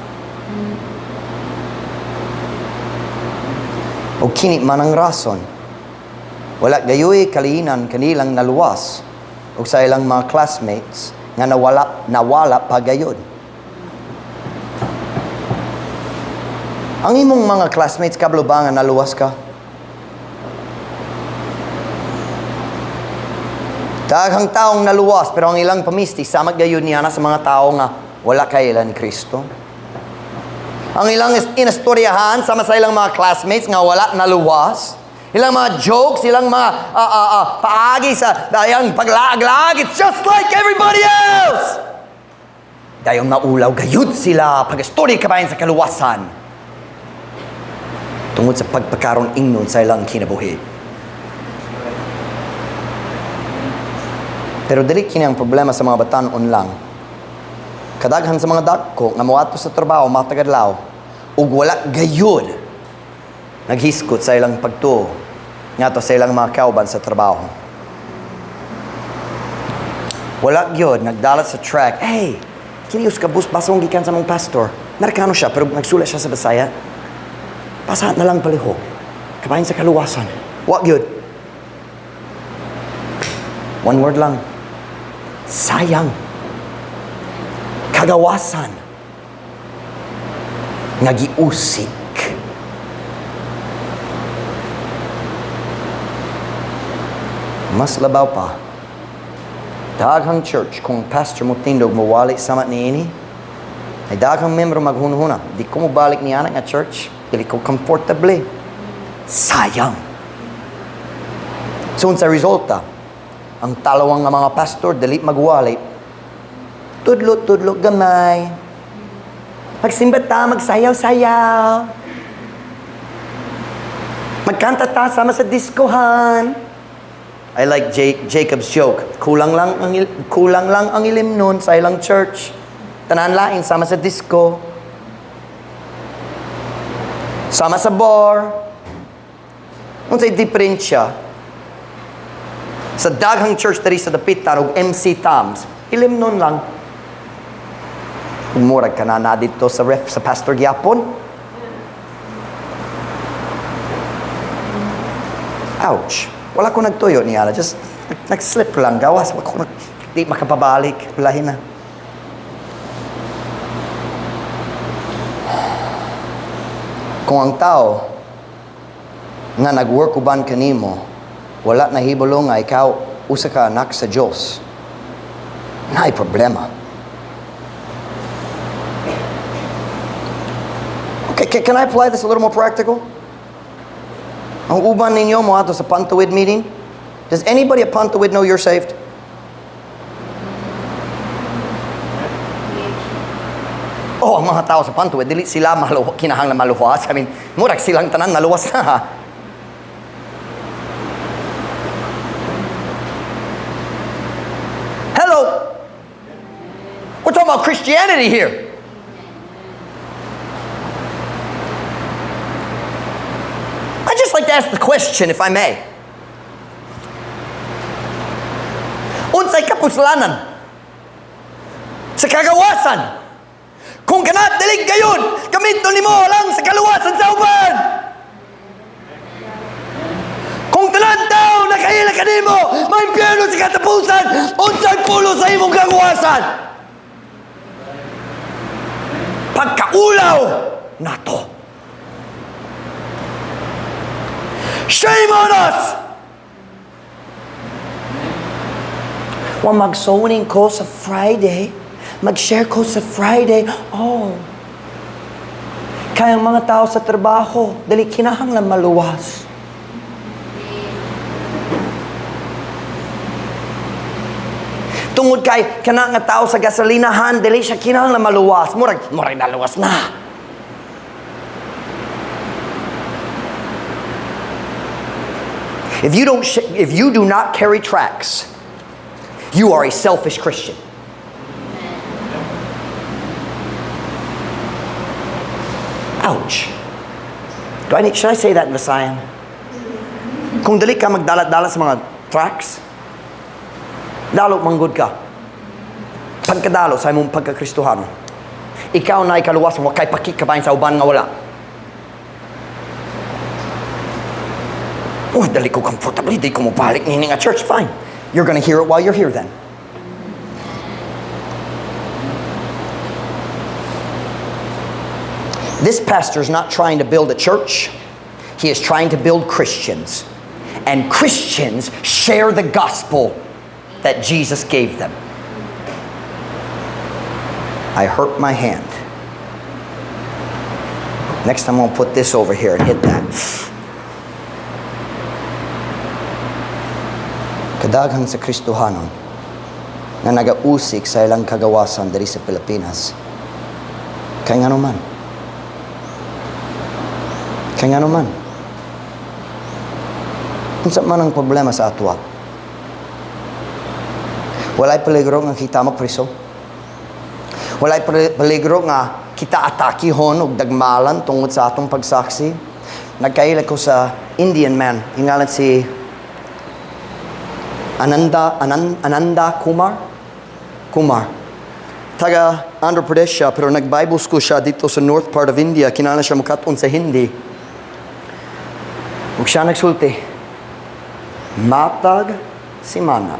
O kini man ang rason, wala gayoy kaliinan kanilang naluwas o sa ilang mga classmates nga nawala pa gayod. Ang imong mga classmates kabalo ba nga naluwas ka? Daghang taong naluwas pero ang ilang pamisti sama gayud niya na sa mga tao nga wala kaila ni Kristo. Ang ilang inastoryahan sama sa ilang mga classmates nga wala naluwas. Ilang mga jokes, ilang mga paagi sa dayang paglaag-laag. It's just like everybody else! Dayong naulaw gayud sila pag-istorya kabahin sa kaluwasan. Tungod sa pagpakaron ingnon sa ilang kinabuhi. Pero dili kini ang problema sa mga batan-on lang. Kadaghan sa mga dako nga moadto sa trabaho matag adlaw ug wala gayud naghiskot sa ilang pagtuo ngadto sa ilang mga kauban sa trabaho. Wala gyud nagdalat sa track. Hey, kini us ka bus basong gikan sa mong pastor. Amerikano siya pero nagsulat siya sa Bisaya. Basa na lang palihog. Kabahin sa kaluwasan. Wa gyud. One word lang. Sayang. Kagawasan. Nagiusik. Mas labaw pa, daghang church kung pastor mo tindog mawali sama niini, ay daghang membro maghunhuna. Di ko mobalik ni anak nga church, dili ko comfortable. Sayang. So sa resulta, ang talawang nga mga pastor dili magwali. Tudlo-tudlo gamay. Magsimba ta, magsayaw-sayaw. Magkanta ta sama sa diskohan. I like Jacob's joke. Kulang lang ang ilim nun sa ilang church. Tanan lain sama sa disco. Sama sa bar. Unsay diferensya? Sa daghang church diri sa Dapitan og MC Tams, ilim nun lang. Murag ka na dito sa ref sa pastor gyapon. Ouch. Wala ko nagtuyo niya. Just nag-slip lang. Gawas. Wala ko di makapabalik. Walahin na. Kung ang tao nga nag-work uban kanimo, wala nahibalo nga ikaw usa ka anak sa Dios. Naay problema. Okay, can I apply this a little more practical? Ang uban ninyo moadto sa Pantawid meeting. Does anybody at Pantawid know you're saved? Oh, ang mga tao sa Pantawid, dili sila kinahanglan maluwas. I mean, murag silang tanan naluwas na. Hello! We're talking about Christianity here. I'd just like to ask the question, if I may. Unsay kapuslanan sa kagawasan? Kung kanat dili gayon, gamiton nimo lang sa kaluwasan sa uban. Kung tanan tao nakaila kanimo, maimpyerno sa katapusan, unsay pulos sa imong kagawasan? Pagkaulaw nato. Shame on us! Wa mag-soning ko sa Friday, mag-share ko sa Friday, oh. Kaya ang mga tao sa trabaho, dali kinahanglan maluwas. Tungod kay kana nga tao sa gasolinahan, dili siya kinahanglan maluwas. Murag naluwas na. If you don't, if you do not carry tracts, you are a selfish Christian. Ouch. Should I say that in Visayan? Kung dali ka magdalat-dalat sa mga tracts, dalo manggod ka. Pagkadalo sa imong pagkakristohano. Ikaw na ikaluwas mo, kay pakikabahin sa uban nga wala. Oh, dali ko comfortably, di ko mobalik ni nga church. Fine. You're going to hear it while you're here then. This pastor is not trying to build a church. He is trying to build Christians. And Christians share the gospel that Jesus gave them. I hurt my hand. Next time I'm going to put this over here and hit that. Kadaghan sa Kristohanon nga nagausik sa ilang kagawasan diri sa Pilipinas. Kay ngano man? Kay ngano man? Unsa man ang problema sa atwa? Walay peligro nga kita mapriso. Walay peligro nga kita atakihon og dagmalan tungod sa atong pagsaksi. Nagkaila ko sa Indian man, hingalan si Ananda Kumar. Kumar. Taga Andhra Pradesh siya, pero nag-Bible school siya dito sa north part of India. Kinahanglan siya mukat-on sa Hindi. Ug siya nagsulti, matag simana,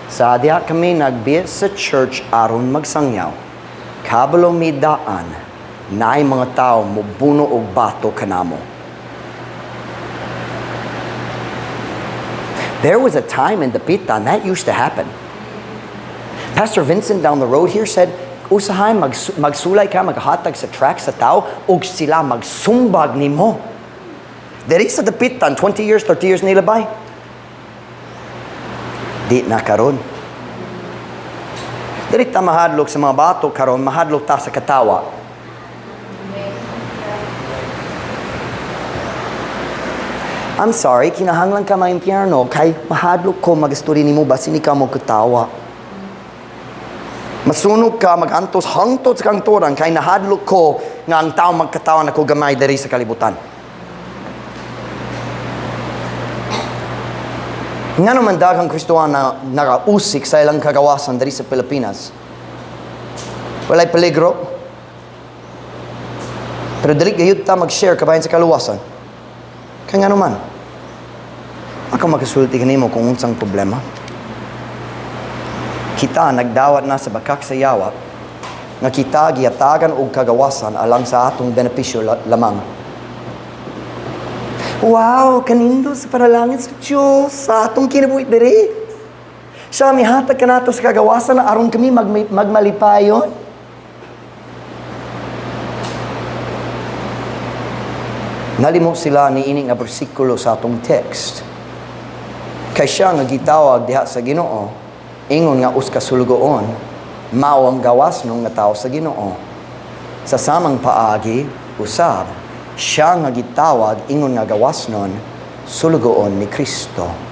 sa diha kami nagbiya sa church aron magsangyaw. Kabalo mi daan, naay mga tao mobuno og bato kanamo. There was a time in Dapitan that used to happen. Pastor Vincent down the road here said, usahay magsulay ka, maghatag sa track sa tao, ug sila magsumbag nimo. There is a Dapitan, 20 years, 30 years nilabay. Di na karon. Dili ta mahadlok sa mga bato karon, mahadlok ta sa katawa. I'm sorry, kinahanglan ka maimpyerno kay mahadlok ko magistorya nimo basin ikaw mo katawa. Masunog ka, magantos hangtod sa kangturan kay nahadlok ko nga ang tao magkatawa nako gamay diri sa kalibutan. Nga naman daghang Kristohan na nakausik sa ilang kagawasan diri sa Pilipinas. Walay peligro. Pero dili gayud ta mag-share kabahin sa kaluwasan. Kaya nga naman, ako makasulti kanimo kung unsang problema. Kita nagdawat na sa bakak sa yawa nga kita gihatagan og kagawasan alang sa atong benepisyo lamang. Wow, kanindo sa panalangin sa Diyos sa atong kinabuhi diri. Siya mihatag kanato sa kagawasan na aron kami magmalipayon. Nalimot sila niini nga bersikulo sa atong text. Kay siya nga gitawag diha sa Ginoo, ingon nga usa ka sulugoon, mao ang gawas nung nga tao sa Ginoo. Sa samang paagi, usab, siya nga gitawag ingon nga gawas nun, sulugoon ni Kristo.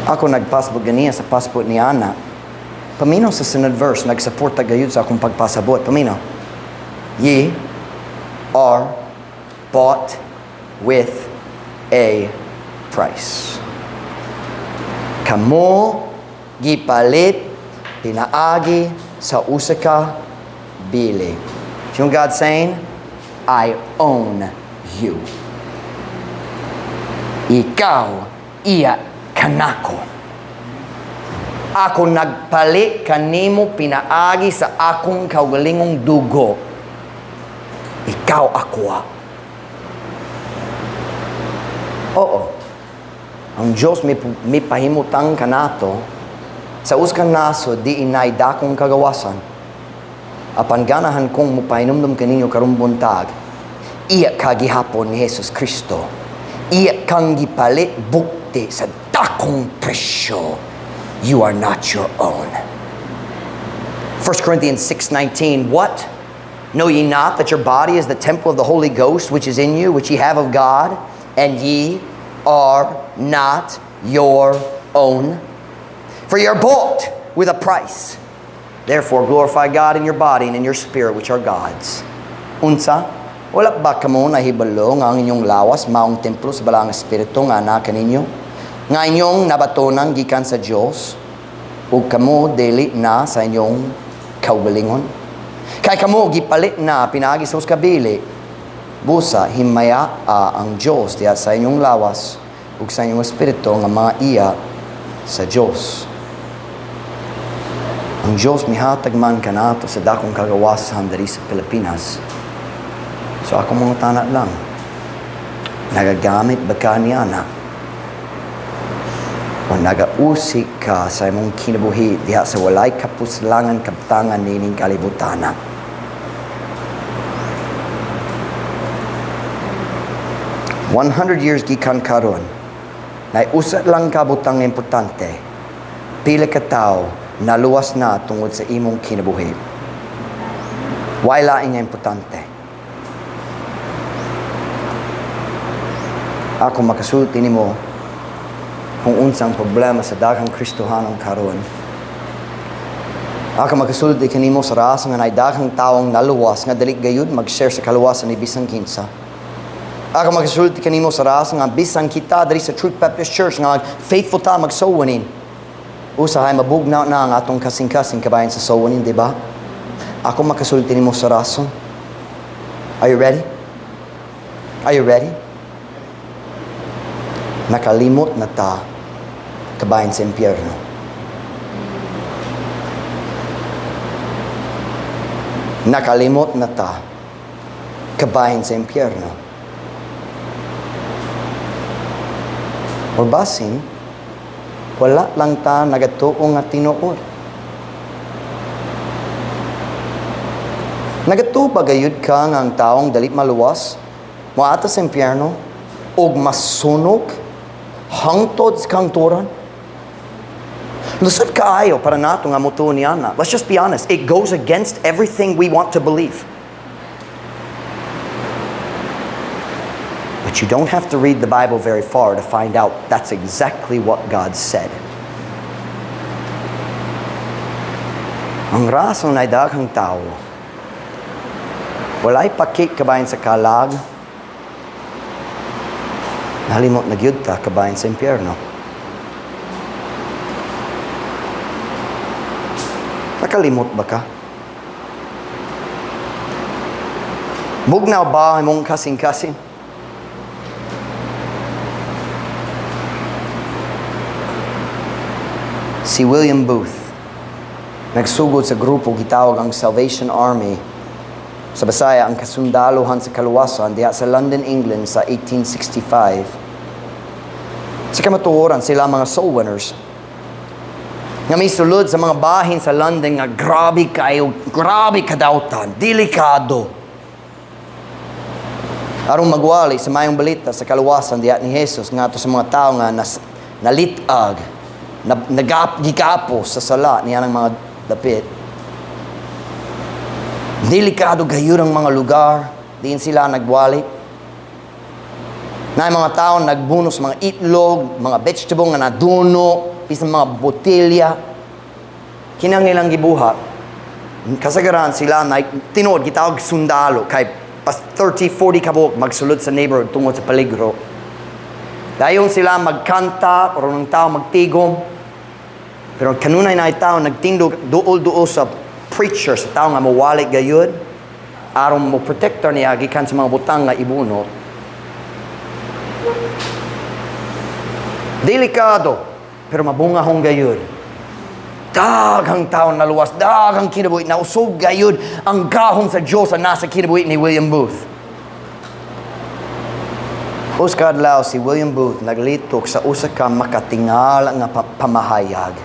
Ako nagpasabot ganiya sa passport ni Ana. Paminaw sa sunod verse, nagsuporta gayud sa akong pagpasabot. Paminaw. Ye are bought with a price. Kamo gipalit pinaagi sa usa ka bili. You know what God saying? I own you. Ikaw iya kanako. Ako nagpalit kanimo pinaagi sa akong kaugalingong dugo. Ikaw akoa. Oo. Ang Diyos may pahimutang kanato sa usa ka nasod di inay dakong kagawasan. Apan ganahan kong mupahinumdum kaninyo karong buntag, iya ka gihapon ni Jesus Kristo. Iya kang gipalit bukti sa dakong presyo. You are not your own. 1 Corinthians 6:19, what? Know ye not that your body is the temple of the Holy Ghost, which is in you, which ye have of God, and ye are not your own? For ye are bought with a price. Therefore glorify God in your body and in your spirit, which are God's. Unsa? Wala ba kamo nahibalo nga ang inyong lawas maong templo sa Balaang Espiritu nga naa kaninyo? Nga inyong nabatonan gikan sa Dios, ug kamo dili na sa inyong kaugalingon? Kay kamo gipalit na pinaagi sa usa ka bili. Busa himaya ang Dios diha sa inyong lawas ug sa inyong espiritu nga mga iya sa Dios. Ang Dios mihatag man kanato sa dakong kagawasan diri sa Pilipinas. So ako mga tanak lang, nagagamit ba ka niya na? O nagausik ka sa imong kinabuhi diha sa walay kapuslangan kaptangan nining kalibutana? 100 years gikan karon, nay usa lang ka butang importante. Pila ka tawo naluwas na tungod sa imong kinabuhi. Way lain nga importante. Ako makasulti nimo kung unsang problema sa daghang Kristohanon karon. Ako makasulti kanimo sa rason nga nay daghang tawong naluwas nga dali gayud mag-share sa kaluwasan ni bisan kinsa. Ako makasulti kanimo sa rason nga bisan kita diri sa Truth Baptist Church nga faithful ta mag-soul winning. Usahay mabugnaw na ang atong kasing-kasing kabahin sa soul winning, di ba? Ako makasulti nimo sa rason. Are you ready? Are you ready? Nakalimot na ta kabahin sa impyerno. Nakalimot na ta kabahin sa impyerno. Or basin, wala lang ta nagatuo nga tinuod. Nagatuo ba gayud ka nga ang taong dali maluwas, moadto sa impyerno, og masunog hangtod sa kangturan? Lusod kaayo para nato nga motuo niya na. Let's just be honest. It goes against everything we want to believe. But you don't have to read the Bible very far to find out that's exactly what God said. Ang rason ay daghang tao, walay paki kabahin sa kalag, nalimot na gyud ta kabahin sa impyerno. Nakalimot ba ka? Bugnaw ba imong kasing-kasing? Si William Booth, nagsugod sa grupo gitawag ang Salvation Army. Sa Bisaya, ang kasundaluhan sa kaluwasan diha sa London, England sa 1865. Sa kamatuoran, sila mga soul winners nga misulod sa mga bahin sa London nga grabe kayo, grabe kadautan, delikado. Aron magwali sa mayong balita sa kaluwasan diha ni Jesus ngadto sa mga tao nga nalit-ag, na, gikapos sa sala niya ng mga dapit. Delikado gayud ang mga lugar, diin sila nagwali. Na mga tao nagbunos mga itlog, mga vegetable nga naduno, bisan mga botelya. Kinang ilang gibuhat. Kasagaran sila na tinuod gitawag sundalo kay pas 30, 40 kabuok magsulod sa neighborhood tungod sa peligro. Dayon sila magkanta aron ang tao magtigom. Pero kanunay na tao nagtindog duol-duol sa preacher, sa tao nga mawali gayud aron mo protector niya gikan sa mga butang nga ibunot. Delikado, pero mabungahong gayud. Daghang tao naluwas, daghang kinabuhi, nausog gayud ang gahom sa Diyos na nasa kinabuhi ni William Booth. Usa ka adlaw si William Booth naglitok sa usa ka makatingala nga pamahayag.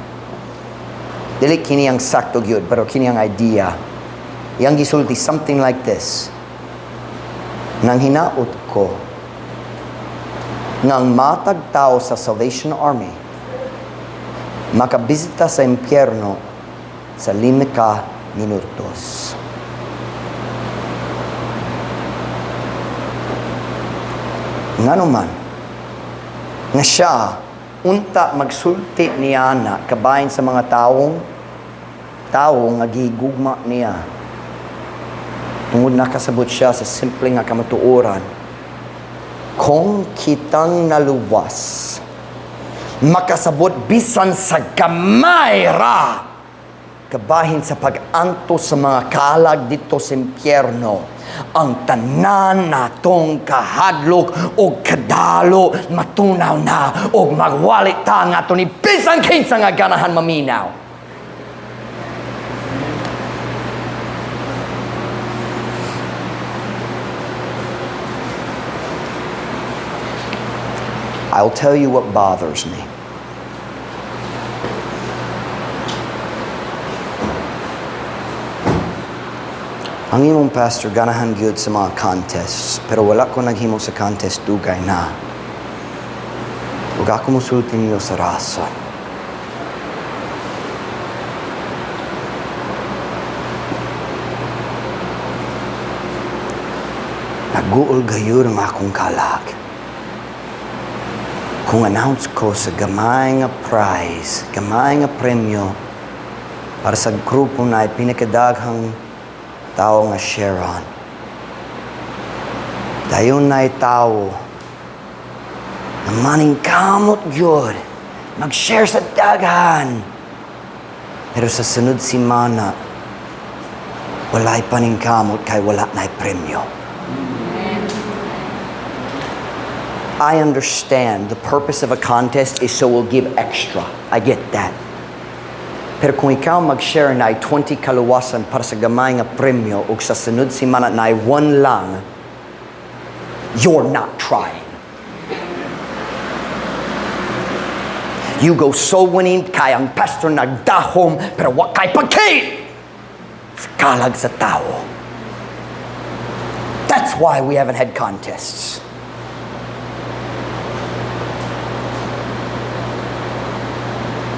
Dili kini ang sakto gyud, pero kini ang idea. Iyang gisulti something like this: "Nang hinaot ko nga ang matag tao sa Salvation Army makabisita sa impyerno sa 5 ka minutos." Ngano man nga siya unta magsulti niya na kabahin sa mga taong tao nga gigugma niya? Tungod nakasabot siya sa simple nga kamatuoran: kung kitang naluwas makasabot bisan sa gamay ra kabahin sa pag-antos sa mga kalag dito sa impyerno, ang tanan natong kahadlok o kadalo matunaw na o magwali ta nga ni bisan kinsa nga ganahan maminaw. I'll tell you what bothers me. Ang imong pastor ganahan gyud sa mga contests, pero wala ko naghimo sa contest dugay na. Ug ako mosulti ninyo sa rason. Naguol gayud ang akong kalag kung announce ko sa gamay nga prize, gamay nga premyo para sa grupo na pinakadaghang tao nga share-on. Dayon na tao na maningkamot gyud mag-share sa daghan. Pero sa sunod simana, walay paningkamot kay wala na'y premyo. I understand the purpose of a contest is so we'll give extra. I get that. Pero kung ikaw mag-share na 20 kaluwasan para sa gamay nga premyo ug sa sunod simana na one lang, you're not trying. You go soul winning kay ang pastor nagdahom, pero wa kay pagki sa kalag sa tao. That's why we haven't had contests.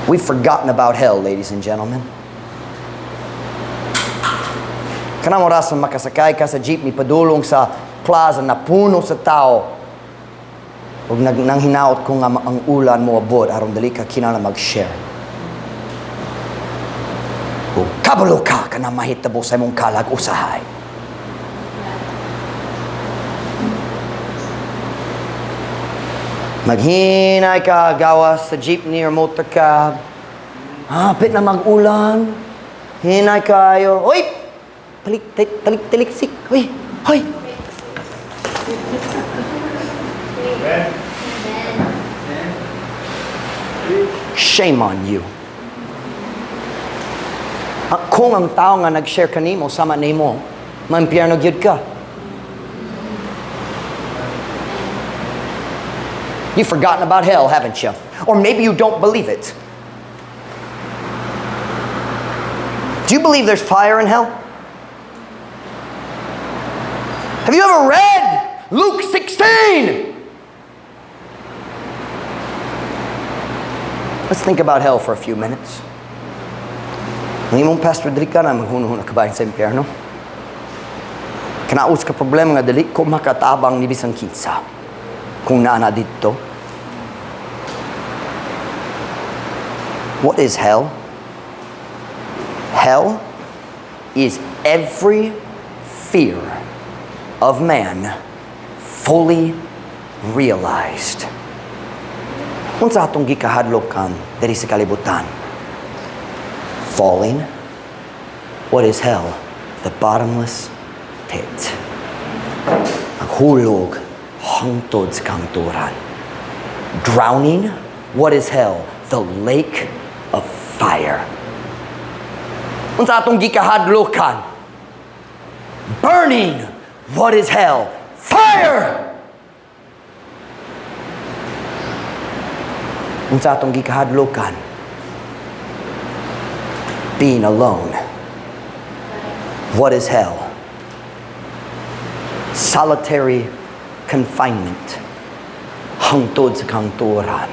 We've forgotten about hell, ladies and gentlemen. Kanang orasan makasakay ka sa jeepney padulong sa plaza na puno sa tao. Ug nang hinaot ko nga ang ulan mo abot aron dali ka kinahanglan mag-share. Ug kabalo ka kana mahitabo sa imong kalag usahay. Maghinay ka, gawas sa jeepney or motor cab. Hapit na mag-ulan. Hinay kayo. Uy! Talik, talik, talik, taliksik. Uy! Hoy! Amen. Shame on you. Kung ang tao nga nag-share kanimo sama nimo, Maimpyerno gyud ka. You've forgotten about hell, haven't you? Or maybe you don't believe it. Do you believe there's fire in hell? Have you ever read Luke 16? Let's think about hell for a few minutes. Ang imong pastor dili ka na maghunahuna kabahin sa impyerno. Kanaos ka problema nga dili ko makatabang ni bisan kinsa kung naa na didto. What is hell? Hell is every fear of man fully realized. Unsa atong gikahadlokan diri sa kalibutan? Falling. What is hell? The bottomless pit. Maghulog hangtod sa kahangturan. Drowning. What is hell? The lake of fire. Unsa atong gikahadlokan? Burning. What is hell? Fire! Unsa atong gikahadlokan? Being alone. What is hell? Solitary confinement. Hangtod sa kahangturan.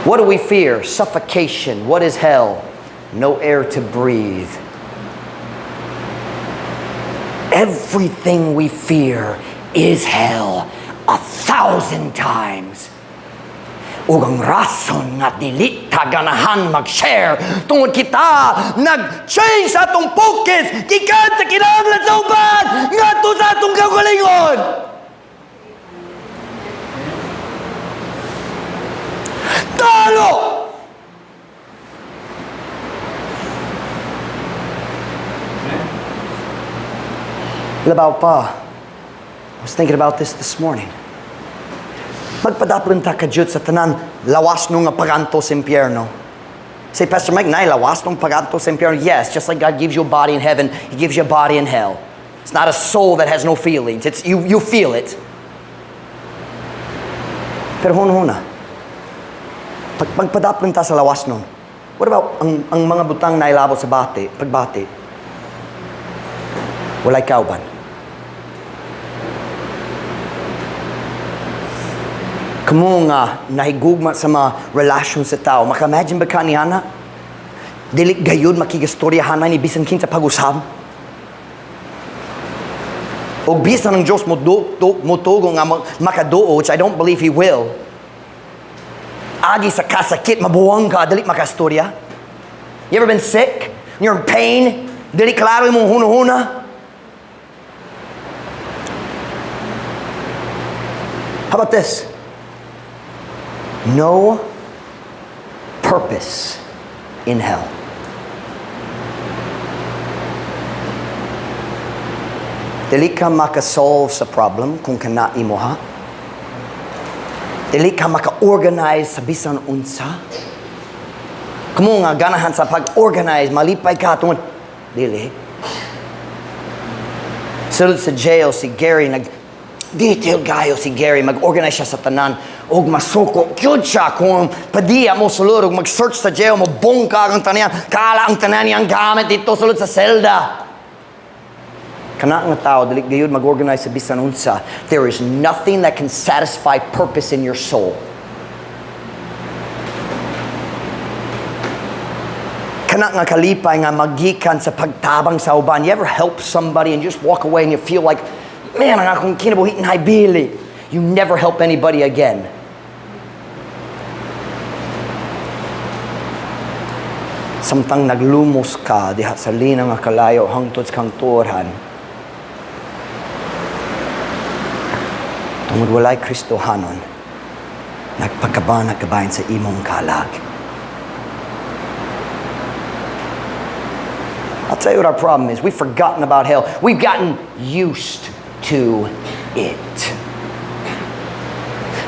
What do we fear? Suffocation. What is hell? No air to breathe. Everything we fear is hell 1,000 times. Ug ang rason nga dili ta ganahan mag-share tungod kita nag-change sa atong focus gikan sa kinahanglan sa uban ngadto sa atong kaugalingon. Talo! Labaw pa, I was thinking about this morning. Magpadaplan ta kadyot sa tanan lawas nung nga paganto sa impyerno. Say, "Pastor Mike, naay lawas nung paganto sa impyerno?" Yes, just like God gives you a body in heaven, He gives you a body in hell. It's not a soul that has no feelings. It's you, you feel it. Pero huna-huna, pag magpadaplan ta sa lawas nun, what about ang mga butang na ilabot sa bati, pagbati? Walay kauban. Kamo nga nahigugma sa mga relasyon sa tao, maka-imagine ba ka ni ana? Dili gayud makigastoryahan ni bisan kinsa pag-usab. O bisan ang Diyos mo tugo nga makaduo, which I don't believe He will. Agi sa kasakit, mabuwang ka, dili makastorya. You ever been sick? You're in pain? Dili klaro imong huna-huna? How about this? No purpose in hell. Dili ka makasolve sa problem kung kana imoha. Dili ka maka-organize sa bisan unsa. Kamo nga ganahan sa pag-organize, malipay ka tungod dili. Sulod sa jail si Gary, nag detail kayo si Gary, mag-organize siya sa tanan og masuko gyud siya kung padiya mo sulod og mag-search sa jail, mo bungkag ang tanan, kala ang tanan niyang gamit dito sulod sa selda. Kana nga tao dili gayud mag-organize sa bisan unsa. There is nothing that can satisfy purpose in your soul. Kana nga kalipay nga magikan sa pagtabang sa uban. You ever help somebody and just walk away and you feel like, "Man, ang akong kinabuhi naay bili"? You never help anybody again. Samtang naglumos ka diha sa linang nga kalayo hangtod sa kahangturan, tungod walay Kristohanon, nagpakabana kabahin sa imong kalag. I'll tell you what our problem is. We've forgotten about hell. We've gotten used to it.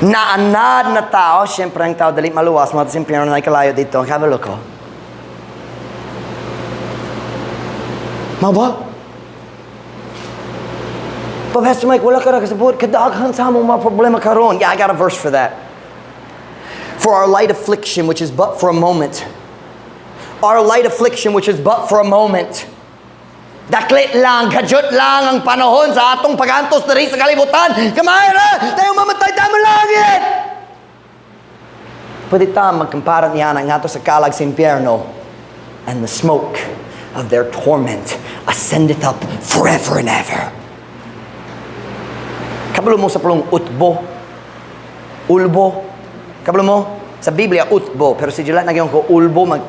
Naanad na tao, siyempre ang tao dali maluwas, mga simpyerno na kalayo didto, kabalo ko. Mao ba? But Pastor Mike, wala ka na kasabot. Kadaghan sa among mga problema karon. Yeah, I got a verse for that. For our light affliction, which is but for a moment. Our light affliction, which is but for a moment. Daklit lang, kadyot lang ang panahon sa atong pagantos diri sa kalibutan. Kamay ra, dayon mamatay ta langit. Pwede ta magkumpara niya na ngadto sa kalag sa impyerno. And the smoke of their torment ascendeth up forever and ever. Kabalo mo sa pulong utbo? Ulbo? Kabalo mo? Sa Biblia, utbo. Pero si Juliet nagyong ko, ulbo, mag...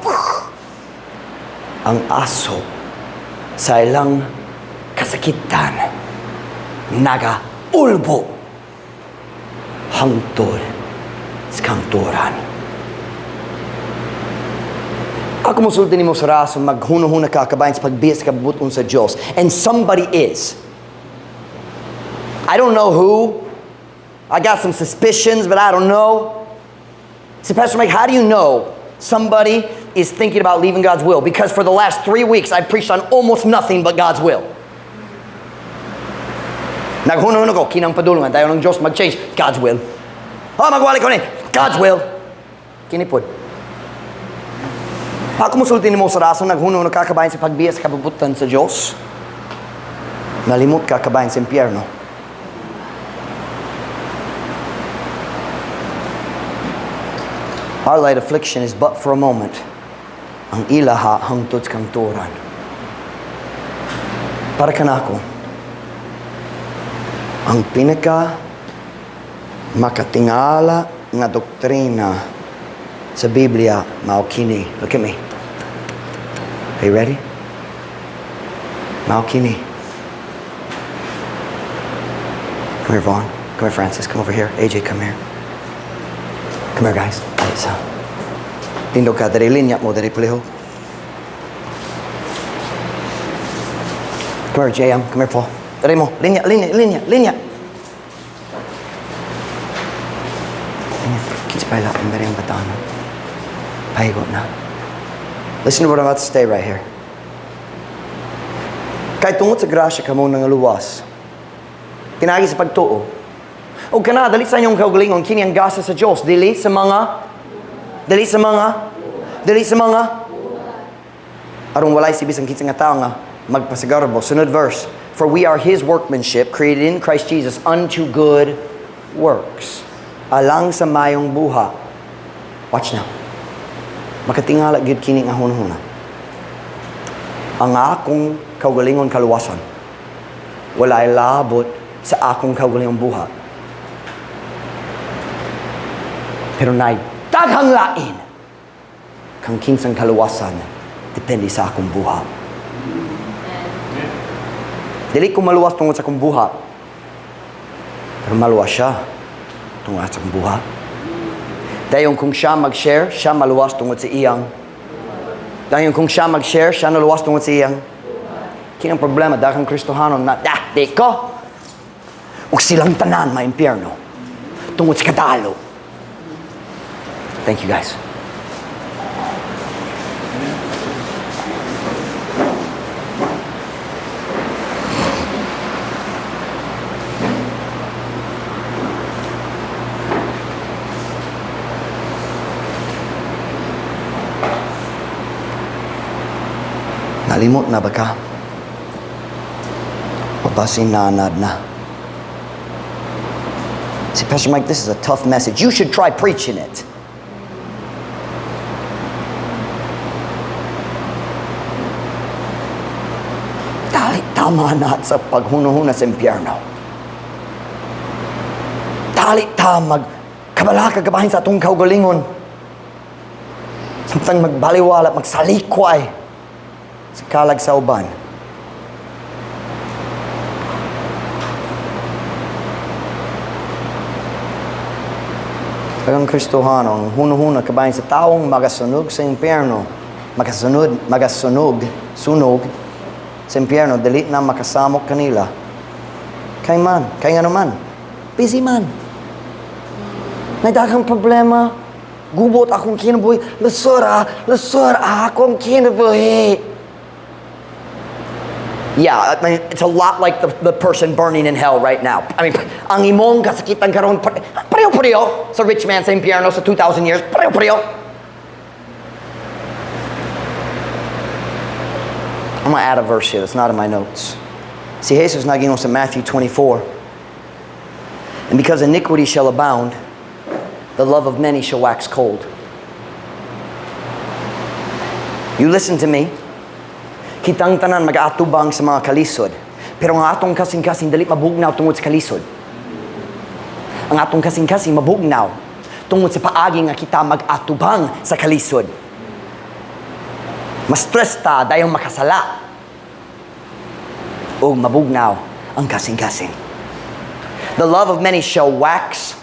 Ang aso sa ilang kasakitan naga ulbo hangtod sa kamatuoran. Ako mosulti nimo sa rason maghuno-huna ka kabahin sa pagbiya sa kabubut-on sa Diyos. And somebody is. I don't know who. I got some suspicions, but I don't know. So Pastor Mike, how do you know somebody is thinking about leaving God's will? Because for the last 3 weeks, I've preached on almost nothing but God's will. Naghuno-huno ko, kinang padulungan, dayon ang Diyos mag-change, God's will. Oh, magwali ko ni, God's will. Kini pod. Ako mosulti nimo sa rason, naghuno ka kabahin sa pagbiya sa kabubutan sa Diyos. Nalimot ka kabahin sa impyerno. Our light affliction is but for a moment. Ang ilaha hangtod sa kamatuoran. Para kanako, ang pinaka makatingala nga doktrina sa Biblia mao kini. Look at me. Are you ready? Mao kini. Come here, Vaughn. Come here, Francis. Come over here. AJ, come here. Come here, guys. Ay, sa. Tindog ka, diri linya mo, diri palihog. Come here, JM. Come here, Paul. Diri mo. Linya, linya, linya, linya. Linya. Kinsa pa ang diri ang batanon. Pahigot na. Listen to what I'm about to say right here. Kay tungod sa grasya kamo nangaluwas. Pinaagi sa pagtuo. O kana dali sa inyong kaugalingon kini ang gasa sa Dios dili sa mga aron walay si bisan kinsa nga tawo nga magpasagarbo. Sunod verse. For we are his workmanship, created in Christ Jesus unto good works. Alang sa mayong buhat. Watch now. Makatingala gyud kini nga hunahuna. Ang akong kaugalingon kaluwasan walay labot sa akong kaugalingong buhat. Pero naay daghang lain kang kinsang kaluwasan depende sa akong buhat. Dili ko maluwas tungod sa akong buhat. Pero maluwas siya tungod sa akong buhat. Dayon kung siya mag-share, siya maluwas tungod sa iyang. Dayon kung siya mag-share, siya naluwas tungod sa iyang. Kinang problema, daghang Kristohanon na, ah, di ko. Ug silang tanan ma-impyerno tungod sa kadalo. Thank you, guys. Nalimot na ba ka? O basin naanad na? See, Pastor Mike, this is a tough message. You should try preaching it. Dali tama na sa paghunuhuna sa impyerno. Dali ta magkabalaka kabahin sa atong kaugalingon. Samtang magbaliwala, magsalikway sa kalag sa uban. Ang Kristohano, ang hunuhuna kabahin sa taong magasunog sa impyerno, makasunod, magasunog, sunog sa impyerno, dili na makasamok kanila. Kay man, kay ngano man, busy man. May daghang problema. Gubot akong kinabuhi. Lusura, lusura akong kinabuhi. Yeah, I mean, it's a lot like the person burning in hell right now. I mean, ang imong kasakitan karon pareho-pareho sa rich man sa impyerno sa 2,000 years, pareho-pareho. I'm gonna add a verse here that's not in my notes. Si Jesus nag-ingon sa Matthew 24, "And because iniquity shall abound, the love of many shall wax cold." You listen to me. Kitang tanan mag-atubang sa mga kalisod. Pero ang atong kasing-kasing dali mabugnaw tungod sa kalisod. Ang atong kasing-kasing mabugnaw tungod sa paagi nga kita mag-atubang sa kalisod. Ma-stress ta dayong makasala. O mabugnaw ang kasing-kasing. The love of many shall wax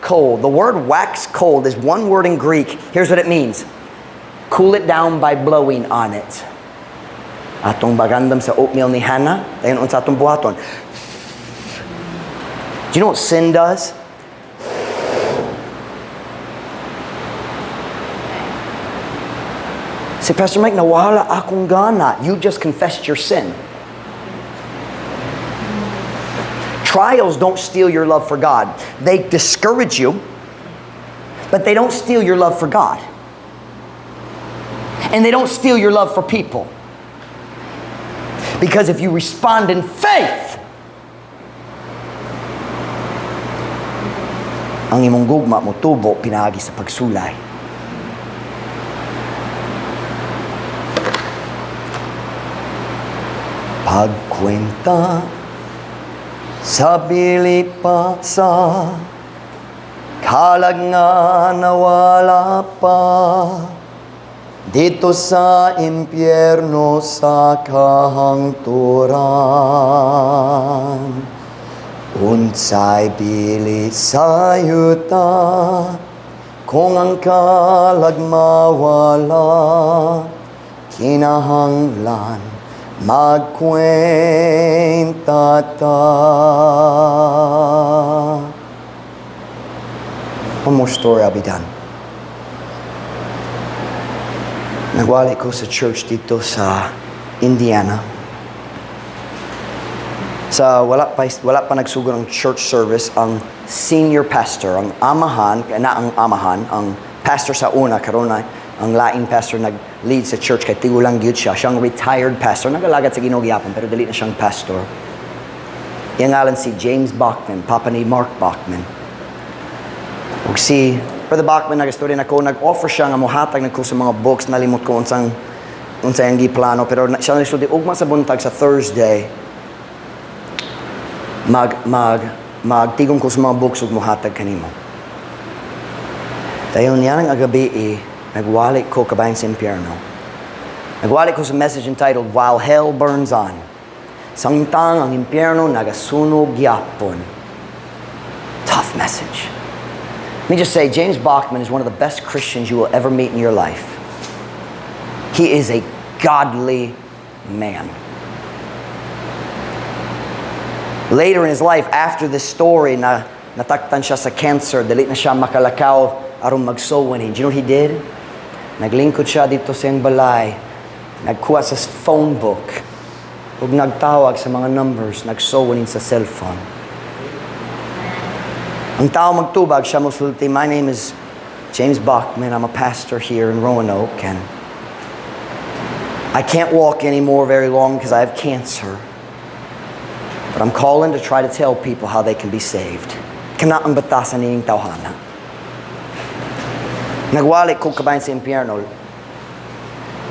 cold. The word "wax cold" is one word in Greek. Here's what it means. Cool it down by blowing on it. Atong bagandam sa oatmeal ni Hannah, dayon unsa atong buhaton? Do you know what sin does? Say, "Pastor Mike, nawala akong gana." You just confessed your sin. Trials don't steal your love for God. They discourage you, but they don't steal your love for God. And they don't steal your love for people. Because if you respond in faith, ang imong gugma mo tubo pinaagi sa pagsulay. Pagkwenta sa bilipa sa kalag nga nawala pa dito sa impyerno sa kahangturan. Unsay bili sa yuta kung ang kalag mawala, kinahanglan magkwenta ta. One more story, I'll be done. Nagwali ko sa church dito sa Indiana. Sa wala pa nagsugod ang church service, ang senior pastor, ang amahan, na ang amahan, ang pastor sa una, karon na ang laing pastor nag-lead sa church kay tigulang gyud siya. Siyang retired pastor, nagalagad sa Ginoo gyapon pero dili na siyang pastor. Iyang ngalan si James Bachman, papa ni Mark Bachman. Ug si Brother Bachman, nagastorya nako, nag-offer siya nga mohatag nako sa mga books, nalimot ko unsang unsay ang giplano, pero siya nagsulti ugma sa buntag sa Thursday, magtigom ko sa mga books ug mohatag kanimo. Dayon niya ang gabi eh, nagwali ko kabahin sa impyerno. Nagwali ko sa message entitled "While Hell Burns On." Samtang ang impyerno nagasunog gyapon. Tough message. Let me just say, James Bachman is one of the best Christians you will ever meet in your life. He is a godly man. Later in his life, after this story, na nataktan siya sa cancer, dili na siya makalakaw aron mag-soul winning. Do you know what he did? Naglingkod siya dito sa iyang balay, nagkuha sa phone book, ug nagtawag sa mga numbers, nag-soul winning sa cellphone. Ang tao magtubag, siya mosulti, "My name is James Bachman. I'm a pastor here in Roanoke, and I can't walk anymore very long because I have cancer. But I'm calling to try to tell people how they can be saved." Kana ang batasan nining tawhana. Nagwali ko kabahin sa impyerno.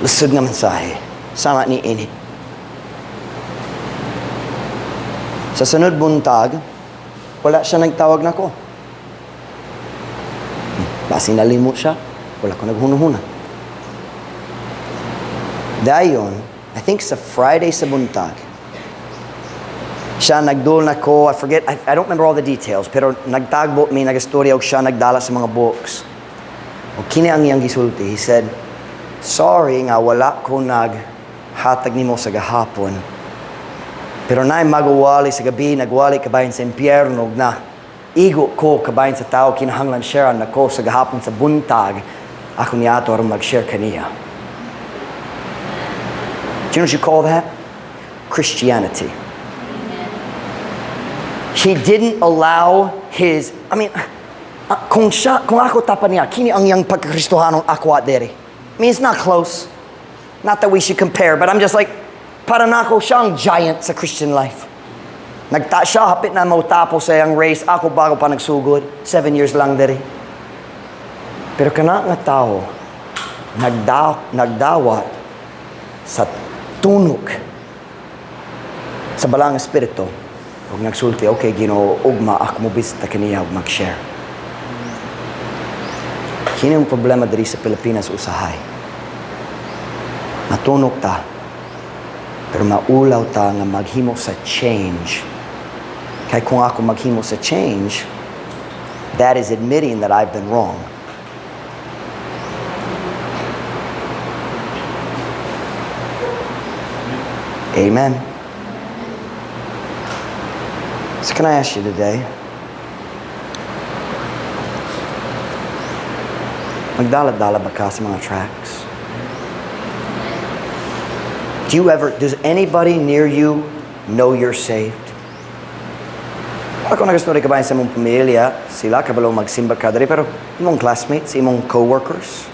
Lisod nga mensahe. Sama ni ini. Sa sunod buntag, wala siya nagtawag nako. Basi nalimot siya, wala ko naghunahuna. Dayon, I think sa Friday sa buntag, siya nagdul na ko, I forget, I don't remember all the details, pero nagtagbo mi, nagastorya og siya nagdala sa mga books. O kini ang iyang gisulti, he said, "Sorry nga wala ko naghatag nimo sa gahapon. Pero naay magwali sa gabi, nagwali kabahin sa impyerno na igo ko kabahin sa tao, kinahanglan share nako sa gahapon sa buntag, ako niato aron mag-share kaniya." Do you know what you call that? Christianity. He didn't allow his, I mean, kung siya, kung ako tapa niya, kini ang iyang pagkakristohanong ako at dere. I mean, it's not close. Not that we should compare, but I'm just like, para nako siya ang giant sa Christian life. Nagta siya, hapit na mautapos sa iyang race. Ako bago pa nagsugod. 7 years lang dere. Pero kana nga tao, nagdawat sa tunok sa Balaang Espiritu ug nagsulti, "Okay, Ginoo, ugma ako mo bisita kaniya ug mag-share." Kini ang problema diri sa Pilipinas usahay. Matunok ta, pero maulaw ta nga maghimo sa change. Kay kung ako maghimo sa change, that is admitting that I've been wrong. Amen. So can I ask you today? Magdala-dala ba ka sa mga tracts? Does anybody near you know you're saved? Ako nagastorya ka ba sa imong pamilya, sila kabalo magsimba ka diri, pero imong classmates, imong co-workers,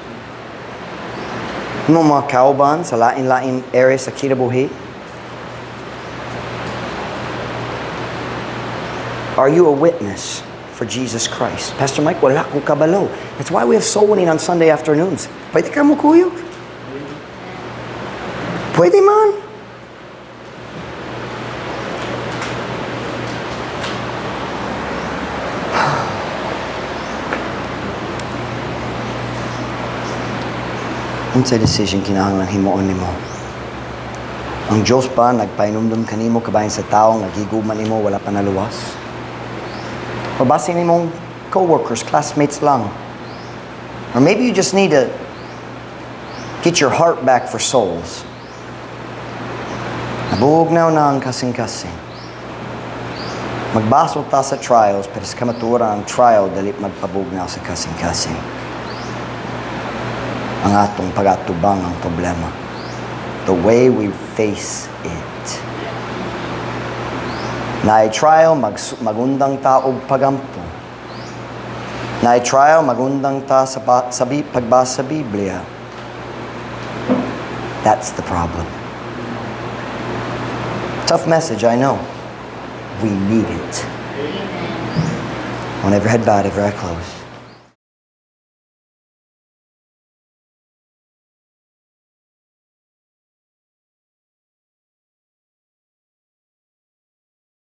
imong mga kauban sa lain-lain area sa kinabuhi? Are you a witness for Jesus Christ? "Pastor Mike, wala ko kabalo." That's why we have soul winning on Sunday afternoons. Pwede ka mo kuyog? Pwede man. Unsay decision kinahanglan himuon nimo? Ang Diyos pa nagpainumdum kanimo kabahin sa tao nga gigugma nimo wala pa naluwas? O basin nimong co-workers, classmates lang. Or maybe you just need to get your heart back for souls. Nabugnaw na ang kasing-kasing. Magbasol ta sa trials, pero sa kamatuoran ang trial dili magpabugnaw sa kasing-kasing. Ang atong pagatubang ang problema. The way we face it. Naay trial, magundang ta og pagampo. Naay trial, magundang ta sa pagbasa sa Biblia. That's the problem. Tough message, I know. We need it. On every head bowed, every eye closed.